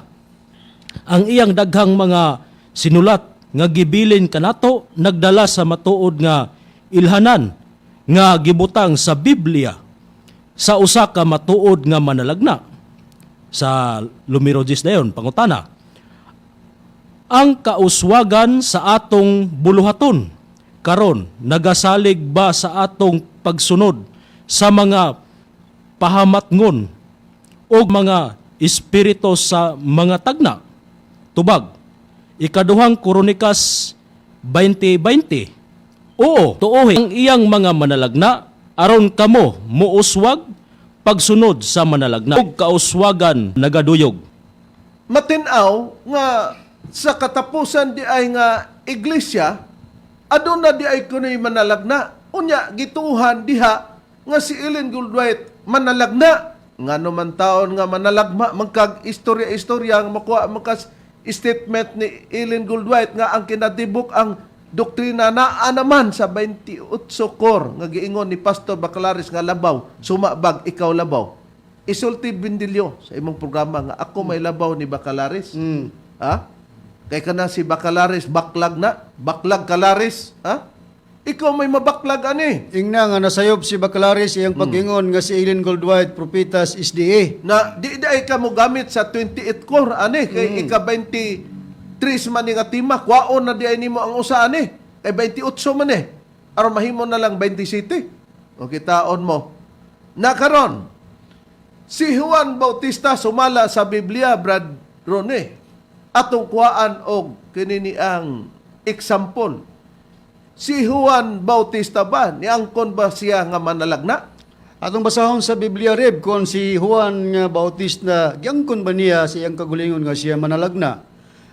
Ang iyang daghang mga sinulat nga gibilin kanato nagdala sa matuod nga ilhanan nga gibutang sa Biblia sa usa ka matuod nga manalagna. Sa numero 10 dayon, pangutana. Ang kauswagan sa atong buluhaton karon nagasalig ba sa atong pagsunod sa mga pahamatngon o mga espiritu sa mga tagna? Tubag, Ikaduhang Kronikas 20:20. Oo, tuohi ang iyang mga manalagna aron kamo muuswag pagsunod sa manalagna ug kauswagan nagaduyog. Matinaw nga sa katapusan di ay nga iglesia, aduna di ay kuno'y manalagna. Unya, gituhan diha nga si Ellen Goldwhite manalagna. Nga man taon nga manalagma, magkag istorya-istorya nga makuha magkas statement ni Ellen Goldwhite nga ang kinatibuk ang doktrina naa naman sa 28 kor nga giingon ni Pastor Bacalares nga labaw, sumabag ikaw labaw. Isulti Bindilyo sa imong programa nga ako may labaw ni Bacalares. Ha? Kay kana si Bacalares baklag na, baklag Kalares, ha? Ikaw may mabaklag ani. Ingna nga nasayop si Bacalares iyang pag-ingon nga si Ellen Goldwhite propetas SDA. Na di di ay ka mo gamit sa 28 core ani kay ika 23 man ni nga tima, kwaon na di ay nimo ang usa ani. Kay 28 man eh. Aron mahimo na lang 27. O kitaon mo. Na karon si Juan Bautista sumala sa Biblia, Brad Rone. Atong kuhaan og kini ni ang example. Si Juan Bautista ba niangkon ba siya nga manalagna? Atong basahon sa Biblia, Reb, kung si Juan nga Bautista giangkon ba niya sa iyang kagulingon nga siya manalagna.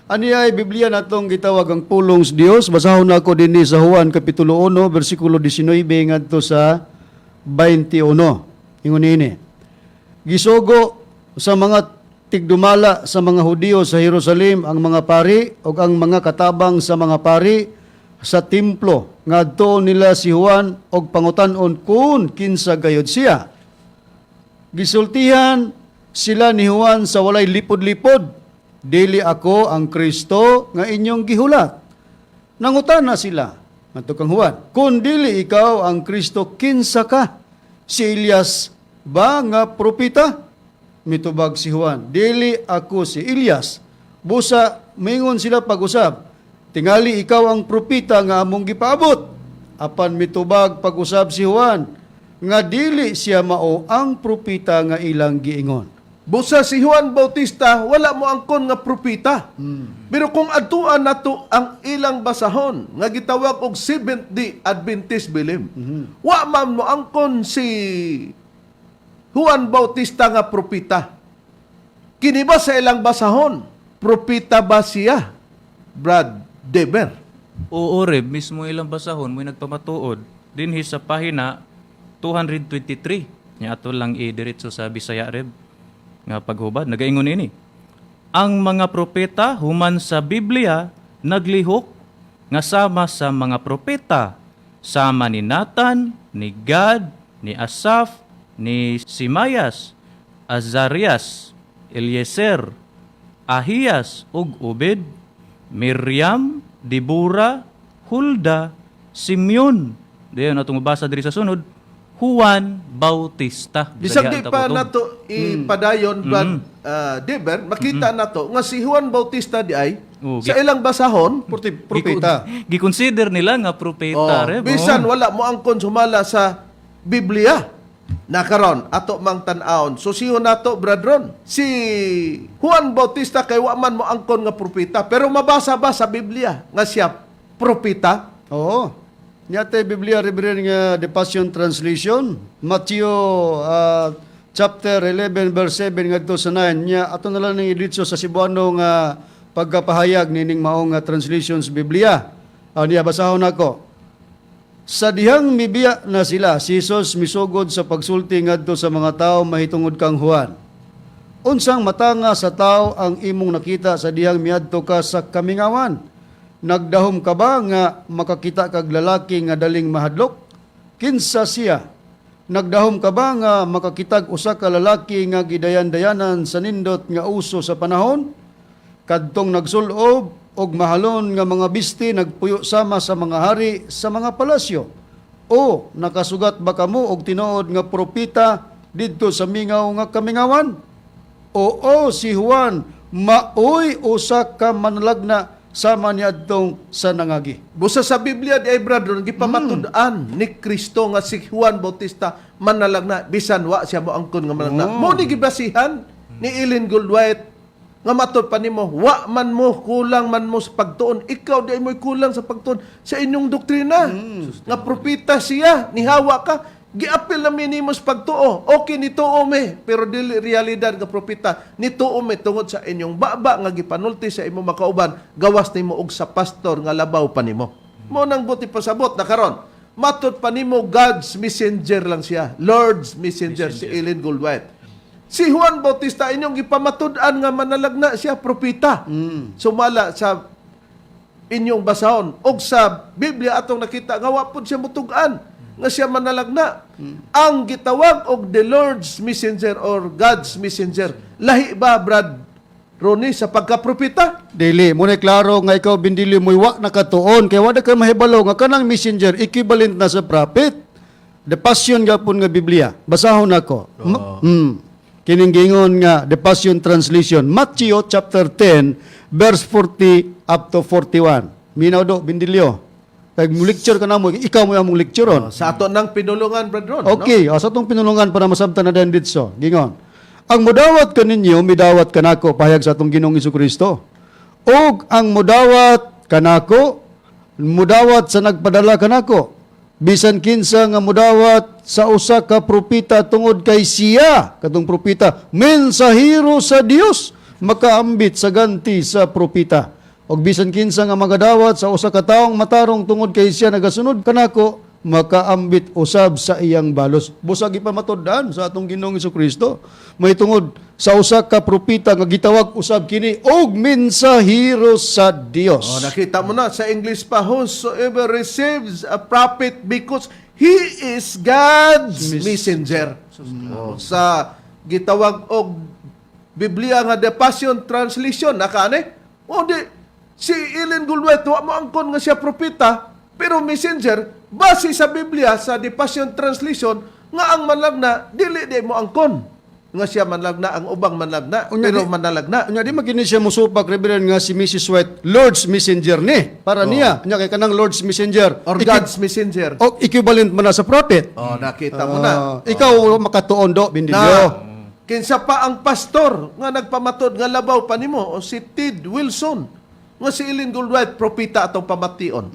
Ani ay Biblia natong gitawag ang pulong sa Dios. Basahon nako dinhi sa Juan kapitulo 1 bersikulo 19 ngadto sa 21. Ingon niini. Gisugo sa mga tigdumala sa mga Hudiyo sa Jerusalem ang mga pari ug ang mga katabang sa mga pari sa templo. Ngadto nila si Juan og pangutan-on kun kinsa gayud siya. Gisultihan sila ni Juan sa walay lipod-lipod. Dili ako ang Kristo nga inyong gihulat. Nangutana sila ngadto kang Juan, kung dili ikaw ang Kristo, kinsa ka? Si Elias ba nga propeta? Mitubag si Juan, dili ako si Elias. Busa mingon sila pag-usab, tingali ikaw ang propeta nga among gipaabot. Apan mitubag pag-usab si Juan, nga dili siya mao ang propeta nga ilang giingon. Busa si Juan Bautista wala mo angkon nga propeta. Pero kung adtuan nato ang ilang basahon nga gitawag og Seventh Day Adventist belief. Wa man mo angkon si Juan Bautista nga propeta. Kini ba sa ilang basahon? Propeta ba siya? Brad Deber. Oo, Reb, mismo ilang basahon mo'y nagpamatuod dinhi sa pahina 223. Nya ato lang i-diretso sa Bisaya, Reb, nga paghubad. Nagaingon ini. Ang mga propeta human sa Biblia naglihok nga sama sa mga propeta, sama ni Nathan, ni Gad, ni Asaph, ni Simayas, Azarias, Eliezer, Ahiyas ug Obed, Miriam, Debora, Hulda, Simeon. Dayon atong mabasa diri sa sunod, Juan Bautista. Bisag di Bisaya pa ang taputong. nato ipadayon, Brad Deber, makita nato nga si Juan Bautista di ay Oh, sa ilang basahon Propeta. Giconsider nila nga propeta, Oh, Reb. bisan Oh. wala mo angkon sumala sa Biblia. Nakaron ato mang tan-awon. Susiho nato, Brad Ron. Si Juan Bautista kay wa man mo angkon nga propeta, pero mabasa ba sa Biblia nga siya propeta? Oo. Niya Biblia Reverend nga The Passion Translation, Matthew chapter 11 verse 7 ngadto sa 9. Nya ato na lang ning iditso sa Cebuano nga pagkapahayag nining maong nga translations Biblia. Niya basahon nako. Sa dihang mibiya na sila, si Jesus misugod sa pagsulti ngadto sa mga tao mahitungod kang Juan. Unsang matanga sa tao ang imong nakita sa dihang miadto ka sa kamingawan? Nagdahom ka ba nga makakita kag lalaki nga daling mahadlok? Kinsa siya? Nagdahom ka ba nga makakitag usa ka lalaki nga gidayan-dayanan sa nindot nga uso sa panahon? Kadtong nagsulob og mahalon nga mga bisti, nagpuyo sama sa mga hari sa mga palasyo. O nakasugat ba kamo og tinuod nga propeta didto sa mingaw nga kamingawan? Oo, si Juan maoy usa ka manlagna sama niadtong sa nangagi. Busa sa Biblia di ay, brother, gipamatud-an ni Kristo nga si Juan Bautista manalagna bisan wa siya moangkon nga manalagna. Mo ni gibasihan ni Ellen Goldwhite nga matod pa nimo, wa man mo, kulang man mo sa pagtuon. Ikaw di ay mo'y kulang sa pagtuon sa inyong doktrina. Nga propeta siya, nihawa ka, giapil na nimo sa pagtuo. Okay, nituo me, pero dili realidad nga propeta. Nituo me tungod sa inyong baba nga gipanulti sa imong makauban, gawas nimo og sa pastor nga labaw pa nimo. Mo nang buti pasabot na karon. Matod pa nimo, God's messenger lang siya. Lord's messenger, si Ellen Goldwhite. Si Juan Bautista, inyong gipamatud-an nga manalagna siya, propeta. Sumala sa inyong basahon og sa Biblia atong nakita nga wa pud siya mutug-an nga siya manalagna. Ang gitawag og the Lord's messenger or God's messenger, lahi ba, Brad Ronnie, sa pagkapropeta? Dili, mo na klaro nga ikaw, Bindilyo, mo'y wa nakatuon kay wa na ka mahibalo nga kanang messenger equivalent na sa prophet. The Passion gapon nga Biblia. Basahon nako. Kining giingon nga The Passion Translation, Matthew chapter 10 verse 40 up to 41. Minaw do, Bindilyo. Kay mo lecture ka namo, ikaw mo among lectureon. Sa ato ng pinulungan, Brad Ron, no? Okay, sa atong pinulungan para masabtan na din dito. Gingon. Ang mudawat kaninyo, midawat kanako, pahayag sa atong Ginoong Kristo. Og ang mudawat kanako, mudawat sa nagpadala kanako. Bisan kinsa nga mudawat sa usa ka propeta tungod kay siya, katong propeta, mensahero sa Dios, makaambit sa ganti sa propeta. Og bisan kinsa nga magadawat sa usa ka taong matarong tungod kay siya nagasunod kanako, makaambit usab sa iyang balos. Busag ipamatud-an sa atong Ginoong Kristo. May tungod sa usa ka propeta nga gitawag usab kini og mensahero sa Dios. Oh, nakita mo na sa English pa, whosoever receives a prophet because he is God's messenger. Oh, sa gitawag og Biblia nga The Passion Translation, nakaane? Oh, di si Ellen Goldwhite wa mo angkon nga siya propeta, pero messenger base sa Biblia sa The Passion Translation nga ang manlagna dili di mo angkon nga siya manlagna, ang ubang manlagna, Unya, pero manalagna. Unya di magini siya musupak, Reverend, nga si Mrs. White Lord's messenger ni para niya. Unya kay kanang Lord's messenger Or God's messenger. O equivalent man na sa prophet. Oh, nakita mo na. Ah, ikaw makatuon do, Bindilyo. Na kinsa pa ang pastor nga nagpamatod nga labaw pa nimo? O si Ted Wilson nga si Ellen Goldwhite propeta atong pamation.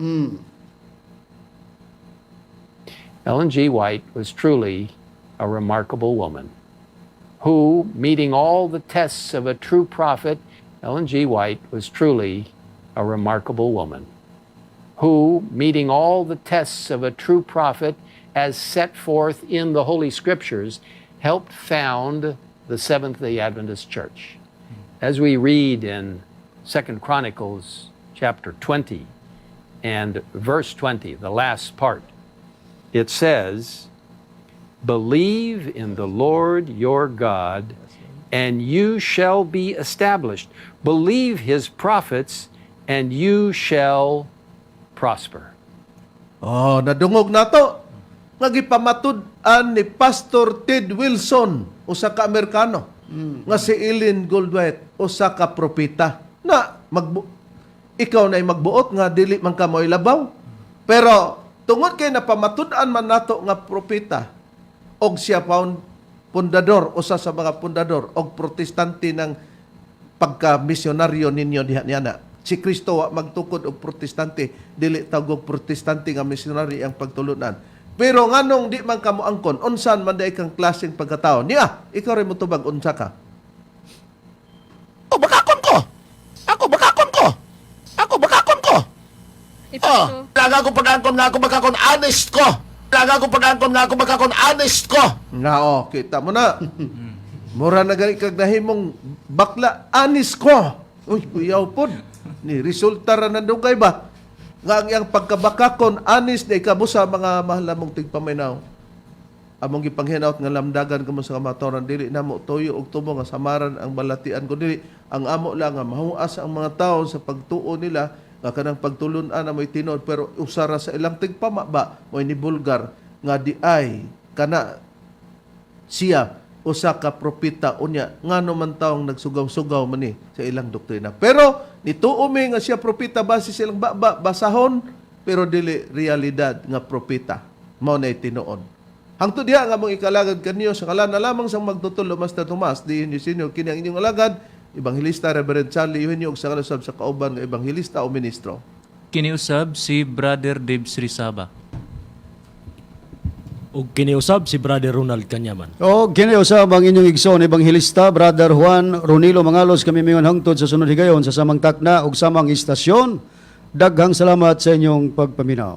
Ellen G. White was truly a remarkable woman who, meeting all the tests of a true prophet, Ellen G. White was truly a remarkable woman who, meeting all the tests of a true prophet as set forth in the Holy Scriptures, helped found the Seventh Day Adventist Church. As we read in Second Chronicles chapter 20 and verse 20, the last part, it says, "Believe in the Lord your God, and you shall be established. Believe his prophets, and you shall prosper." Oh, nadungog nato nga gipamatud-an ni Pastor Ted Wilson, usa ka Amerikano, nga si Ellen Goldwhite usa ka propeta. Na ikaw na magbuot nga dili man ka mo'y labaw. Pero tungod kay napamatud-an man nato nga propeta og siya pundador, usa sa mga pundador og Protestante ng pagka-misyonaryo ninyo diha niya na. Si Kristo wa magtukod og Protestante, dili tawag og Protestante nga misyonary ang pagtulunan. Pero nganong di man kamo angkon, unsan man diay kang klaseng pagkatao? Niya, ikaw rin mo tubag, unsa ka? O bakakon ko. Ako bakakon ko. Ako bakakon ko. Oh, laga ko pag-angkon nga ako bakakon, honest ko. Laga ko pag-angkon nga ako bakakon, honest ko. Nga oh, kita mo na. Mura na gani kag nahimong bakla anis ko. Uy, kuyaw pod. Ni resulta ra na dugay ba? Nga ang iyang pagkabakakon anis na ikabusa, mga mahal namong tigpaminaw. Among gipanghinaot nga lamdagan kamo sa kamatuoran. Dili namo tuyo og tubo nga samaran ang balatian ko, dili ang amo lang nga mahuas ang mga tao sa pagtuo nila nga kanang pagtulun-an na mo'y tinuod, pero usara sa ilang tigpama ba mo'y ni bulgar nga di ay kana siya usa ka propeta. Unya ngano man taong nagsugaw-sugaw man ni sa ilang doktrina, pero nituo mi nga siya propeta base sa ilang baba basahon, pero dili realidad nga propeta mao na tinuod. Hangtod diha nga mong ikalagad kaniyo sa ngalan na lamang sang magtutudlo, Master Tomas D. Eugenio Senior, kini ang inyong alagad, Ebanghelista Reverend Charlie Eugenio, ug sa ngalan sa kauban nga ebanghelista o ministro. Kiniusab si Brother Dave Srisaba. Ug kiniusab si Brother Ronald Kanyaman. O kini usab ang inyong igsoon ebanghelista Brother Juan Ronilo Mangalos. Kami mingon hangtod sa sunod higayon sa samang takna ug samang istasyon. Daghang salamat sa inyong pagpaminaw.